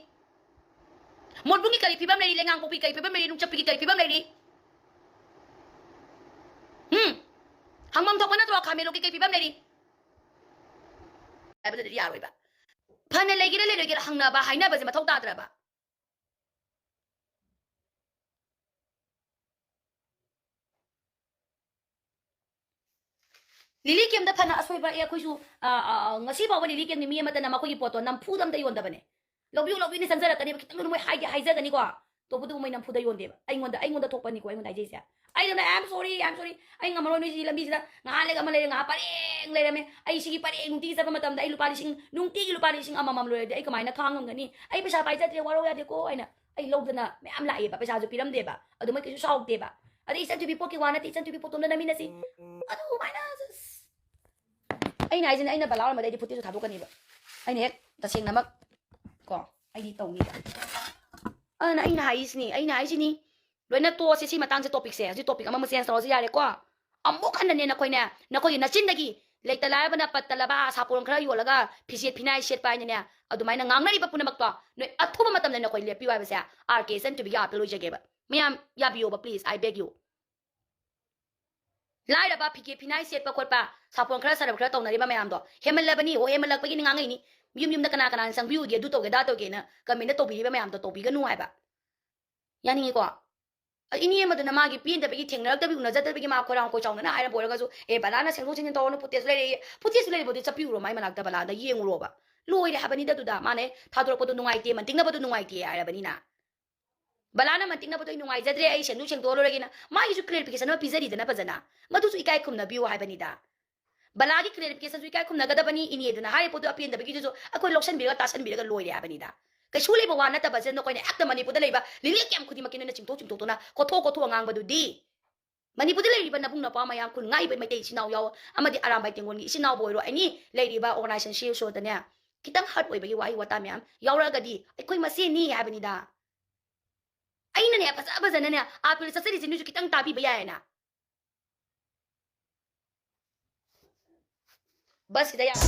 ꯃꯣꯠꯕꯨꯡꯒꯤ ꯀꯔꯤ ꯐꯤꯕꯝ ꯂꯩꯔꯤ? ꯂꯩꯉꯥꯡ ꯄꯣꯛꯄꯤ ꯀꯔꯤ ꯐꯤꯕꯝ ꯂꯩꯔꯤ? ꯅꯨꯡꯆꯠꯄꯤꯒꯤ ꯀꯔꯤ ꯐꯤꯕꯝ ꯂꯩꯔꯤ? ꯎꯝ? ꯍꯪꯐꯝ ꯊꯣꯛꯄ ꯅꯠꯇ꯭ꯔꯣ? ꯈꯥꯃꯦꯟꯂꯣꯛꯀꯤ ꯀꯔꯤ ꯐꯤꯕꯝ ꯂꯩꯔꯤ? ꯍꯥꯏꯕꯗꯗꯤ ꯌꯥꯔꯣꯏꯕ꯫ ꯐꯅ ꯂꯩꯒꯦꯔꯥ ꯂꯩꯔꯣꯏꯒꯦꯔꯥ ꯍꯪꯅꯕ ꯍꯥꯏꯅꯕꯁꯦ ꯃꯊꯧ ꯇꯥꯗ꯭ꯔꯕ? ꯂꯤꯂꯤ ꯀꯦꯝꯗ ꯐꯅ ꯑꯁꯣꯏꯕ, ꯑꯦ, ꯑꯩꯈꯣꯏꯁꯨ, ꯑ, ꯑ, ꯑ, ꯉꯁꯤ ꯐꯥꯎꯕ ꯂꯤꯂꯤ ꯀꯦꯝꯒꯤ ꯃꯤ ꯑꯃꯠꯇꯅ ꯃꯈꯣꯏꯒꯤ ꯄꯣꯠꯇꯣ ꯅꯝꯐꯨꯗ ꯑꯝꯇ ꯌꯣꯟꯗꯕꯅꯦ꯫ "ꯂꯧꯕꯤꯌꯨ, ꯂꯧꯕꯤꯌꯨꯅ" ꯆꯪꯖꯔꯛꯀꯅꯦꯕ, ꯈꯤꯇꯪꯗ ꯃꯣꯏ ꯍꯥꯏꯗꯤ ꯍꯥꯏꯖꯒꯅꯤꯀꯣ꯫ ꯇꯧꯕꯇꯕꯨ ꯃꯣꯏ ꯅꯝꯐꯨꯗ ꯌꯣꯟꯗꯦꯕ꯫ ꯑꯩꯉꯣꯟꯗ ꯑꯩꯉꯣꯟꯗ ꯊꯣꯛꯄꯅꯤꯀꯣ ꯑꯩꯉꯣꯟꯗ ꯍꯥꯏꯖꯩꯁꯦ꯫ ꯑꯩꯅ "I am sorry, I am sorry, ꯑꯩ ꯉꯝꯃꯔꯣꯏ, ꯅꯣꯏꯁꯤ ꯂꯝꯕꯤꯁꯤꯗ ꯉꯥꯏꯍꯥꯛ ꯂꯩꯒ ꯑꯃ ꯂꯩꯔꯦ, ꯉꯥꯏꯍꯥꯛ ꯄꯔꯦꯡ ꯂꯩꯔꯝꯃꯦ꯫ ꯑꯩ ꯁꯤꯒꯤ ꯄꯔꯦꯡ ꯅꯨꯡꯇꯤꯒꯤ ꯆꯠꯄ ꯃꯇꯝꯗ ꯑꯩ ꯂꯨꯄꯥ ꯂꯤꯁꯤꯡ, ꯅꯨꯡꯇꯤꯒꯤ ꯂꯨꯄꯥ ꯂꯤꯁꯤꯡ ꯑꯃꯃꯝ ꯂꯣꯏꯔꯗꯤ ꯑꯩ ꯀꯃꯥꯏꯅ ꯈꯥꯡ ꯉꯝꯒꯅꯤ? ꯑꯩ ꯄꯩꯁꯥ ꯄꯥꯏꯖꯗ꯭ꯔꯦ, ꯋꯥꯔꯧ ꯌꯥꯗꯦꯀꯣ" ꯍꯥꯏꯅ ꯑꯩ ꯂꯧꯗꯅ ꯃꯌꯥꯝ ꯂꯥꯛꯑꯦꯕ꯫ ꯄꯩꯁꯥꯁꯨ ꯄꯤꯔꯝꯗꯦꯕ꯫ ꯑꯗꯨ ꯃꯣꯏ ꯀꯩꯁꯨ ꯁꯥꯎꯗꯦꯕ꯫ ꯑꯗꯩ ꯏꯆꯟ ꯊꯣꯏꯕꯤ ꯄꯣꯛꯀꯤ ꯋꯥ ꯅꯠꯇꯦ, ꯏꯆꯟ ꯊꯣꯏꯕꯤ ꯄꯣꯛꯇꯣꯝꯗ ꯅꯝꯃꯤꯟꯅꯁꯤ꯫ ꯑꯗꯨꯃꯥꯏꯅ ꯑꯁ, ꯑꯩꯅ ꯍꯥꯏꯁꯤꯅ, ꯑꯩꯅ ꯕꯂꯥ ꯑꯣꯏꯔꯝꯕꯗꯤ ꯑꯩꯗꯤ ꯐꯨꯇꯦꯖꯇꯣ ꯊꯥꯗꯣꯛꯀꯅꯤꯕ꯫ ꯑꯩꯅ ꯍꯦꯛ ꯇꯁꯦꯡꯅꯃꯛ ꯀꯣ, ꯑꯩꯗꯤ ꯇꯧꯅꯤꯕ꯫ ꯑꯗꯨꯅ ꯑꯩꯅ ꯍꯥꯏꯁꯤꯅꯤ, ꯑꯩꯅ ꯍꯥꯏꯁꯤꯅꯤ, ꯂꯣꯏꯅ ꯇꯣꯛꯑꯁꯤ ꯁꯤ ꯃꯇꯥꯡꯁꯦ, ꯇꯣꯄꯤꯛꯁꯦ꯫ ꯍꯧꯖꯤꯛ ꯇꯣꯄꯤꯛ ꯑꯃꯃꯨꯛ ꯆꯦꯟꯖ ꯇꯧꯔꯁꯤ ꯌꯥꯔꯦꯀꯣ꯫ ꯑꯃꯨꯛ ꯍꯟꯅꯅꯦ ꯅꯈꯣꯏꯅꯦ, ꯅꯈꯣꯏꯒꯤ ꯅꯆꯤꯟꯗꯒꯤ ꯂꯩꯇ ꯂꯥꯏꯔꯕꯅ ꯄꯠꯇ ꯂꯕ ꯁꯥꯄꯣꯟ ꯈꯔ ꯌꯣꯜꯂꯒ ꯐꯤꯖꯦꯠ ꯐꯤꯅꯥꯏ ꯁꯦꯠꯄ ꯍꯥꯏꯅꯅꯦ ꯑꯗꯨꯃꯥꯏꯅ ꯉꯥꯡꯅꯔꯤꯕ ꯄꯨꯝꯅꯃꯛꯇꯣ ꯅꯣꯏ ꯑꯊꯨꯕ ꯃꯇꯝꯗ ꯅꯈꯣꯏ ꯂꯦꯞꯄꯤꯌꯨ ꯍꯥꯏꯕꯁꯦ ꯑꯥꯔ ꯀꯦ ꯏꯆꯟ ꯊꯣꯏꯕꯤꯒꯤ ꯑꯥꯔꯇ ꯂꯣꯏꯖꯒꯦꯕ꯫ ꯃꯌꯥꯝ ꯌꯥꯕꯤꯌꯣꯕ, please, I beg you꯫ ꯂꯥꯏꯔꯕ ꯐꯤꯒꯦ ꯐꯤꯅꯥꯏ ꯁꯦꯠꯄ ꯈꯣꯠꯄ, ꯁꯥꯄꯣꯟ ꯈꯔ ꯁꯔꯞ ꯈꯔ ꯇꯧꯅꯔꯤꯕ ꯃꯌꯥꯝꯗꯣ ꯍꯦꯟꯃꯜꯂꯕꯅꯤ꯫ ꯑꯣ, ꯍꯦꯟꯃꯜꯂꯛꯄꯒꯤꯅꯤ ꯉꯥꯡꯉꯛꯏꯅꯤ꯫ ꯌꯨꯝ ꯌꯨꯝꯗ ꯀꯅꯥ ꯀꯅꯥꯅ ꯆꯪꯕꯤꯌꯨꯒꯦ, ꯑꯗꯨ ꯇꯧꯒꯦ, ꯑꯗꯥ ꯇꯧꯒꯦꯅ ꯀꯃꯦꯟꯗ ꯇꯧꯕꯤꯔꯤꯕ ꯃꯌꯥꯝꯗꯣ ꯇꯧꯕꯤꯒꯅꯨ ꯍꯥꯏꯕ꯫ ꯌꯥꯅꯤꯡꯉꯤꯀꯣ? ꯑ, ꯏꯅꯦ ꯑꯃꯗꯨꯅ ꯃꯥꯒꯤ ꯄꯦꯟꯗꯕꯒꯤ, ꯊꯦꯡꯅꯔꯛꯇꯕꯒꯤ, ꯎꯅꯖꯗꯕꯒꯤ ꯃꯥ ꯈꯣꯏꯔꯥꯡ ꯈꯣꯏ ꯆꯥꯎꯅꯅ ꯍꯥꯏꯔꯝꯕ ꯑꯣꯏꯔꯒꯁꯨ, "ꯑꯦ, ꯕꯂꯥꯅ ꯁꯦꯡꯗꯣꯛ ꯁꯦꯡꯖꯤꯟ ꯇꯧꯔꯅꯨ, ꯐꯨꯇꯦꯖ ꯂꯩꯔꯦ, ꯐꯨꯇꯦꯖ ꯂꯩꯔꯤꯕꯨꯗꯤ ꯆꯠꯄꯤꯔꯨꯔꯣ, ꯃꯥꯏ ꯃꯅꯥꯛꯇ ꯕꯂꯥꯗ ꯌꯦꯡꯉꯨꯔꯣꯕ꯫ ꯂꯣꯏꯔꯦ ꯍꯥꯏꯕꯅꯤꯗ ꯑꯗꯨꯗ꯫ ꯃꯥꯅ ꯍꯦꯛ ꯊꯥꯗꯣꯔꯛꯄꯗꯣ ꯅꯨꯡꯉꯥꯏꯇꯦ, ꯃꯟꯇꯤꯛꯅꯕꯗꯣ ꯅꯨꯡꯉꯥꯏꯇꯦ ꯍꯥꯏꯔꯕꯅꯤꯅ꯫ ꯕꯂꯥꯅ ꯃꯟꯇꯤꯛꯅꯕꯗꯣ ꯑꯩ ꯅꯨꯡꯉꯥꯏꯖꯗ꯭ꯔꯦ, ꯑꯩ ꯁꯦꯡꯗꯣꯛ ꯁꯦꯡꯗꯣꯛꯑꯔꯣꯏꯒꯦꯅ ꯃꯥꯒꯤꯁꯨ clarification ꯑꯃ ꯄꯤꯖꯔꯤꯗꯅ ꯐꯖꯅ꯫ ꯃꯗꯨꯁꯨ ꯏꯀꯥꯏ ꯈꯨꯝꯅꯕꯤꯌꯨ ꯍꯥꯏꯕꯅꯤꯗ꯫ ꯕꯂꯥꯒꯤ clarificationꯁꯨ ꯏꯀꯥꯏ ꯈꯨꯝꯅꯒꯗꯕꯅꯤ, ꯏꯅꯦꯗꯨꯅ ꯍꯥꯏꯔꯤꯕ ꯄꯣꯠꯇꯨ ꯑꯄꯦꯟꯗꯕꯒꯤꯗꯨꯁꯨ ꯑꯩꯈꯣꯏ ꯂꯧꯁꯟꯕꯤꯔꯒ ꯇꯥꯁꯟꯕꯤꯔꯒ ꯂꯣꯏꯔꯦ ꯍꯥꯏꯕꯅꯤꯗ꯫ ꯀꯩꯁꯨ ꯂꯩꯕ ꯋꯥ ꯅꯠꯇꯕꯁꯦ꯫ ꯅꯈꯣꯏꯅ ꯍꯦꯛꯇ ꯃꯅꯤꯄꯨꯔꯗ ꯂꯩꯕ ꯂꯤꯂꯤ camp ꯈꯨꯗꯤꯡꯃꯛꯀꯤ ꯅꯣꯏꯅ ꯆꯤꯡꯊꯣꯛ ꯆꯤꯡꯊꯣꯛꯇꯨꯅ, ꯀꯣꯠꯊꯣꯛ ꯀꯣꯠꯊꯣꯛꯑ ꯉꯥꯡꯕꯗꯨꯗꯤ꯫ ꯃꯅꯤꯄꯨꯔꯗ ꯂꯩꯔꯤꯕ ꯅꯕꯨꯡ ꯅꯄꯥ ꯃꯌꯥꯝ, ꯈꯨꯟ ꯉꯥꯛꯏꯕ ꯃꯩꯇꯩ ꯏꯆꯤꯟ ꯏꯅꯥꯎ ꯌꯥꯎ-, ꯑꯃꯗꯤ ꯑꯔꯥꯝꯕꯥꯏ ꯇꯦꯡꯒꯣꯜꯒꯤ ꯏꯆꯤꯟ ꯏꯅꯥꯎꯕꯨ ꯑꯣꯏꯔꯣ, ꯑꯦꯅꯤ ꯂꯩꯔꯤꯕ organization ꯁꯤ ꯁꯣꯗꯅꯦ, ꯈꯤꯇꯪ hurt ꯑꯣꯏꯕꯒꯤ ꯋꯥꯍꯩ ꯋꯥꯇꯥ ꯃꯌꯥꯝ ꯌꯥꯎꯔꯛꯑꯒꯗꯤ ꯑꯩꯈꯣꯏ ꯃꯁꯦꯟꯅꯤ ꯍꯥꯏꯕꯅꯤꯗ꯫ ꯑꯩꯅꯅꯦ ꯐꯖ ꯐꯖꯅꯅꯦ ꯑꯥꯄꯤꯜ ꯆꯠꯆꯔꯤꯁꯦ ꯅꯣꯏꯁꯨ ꯈꯤꯇꯪ ꯇꯥꯕꯤꯕ ꯌꯥꯏꯌꯦꯅ꯫ ꯕꯁꯁꯤꯗ ꯌꯥꯝ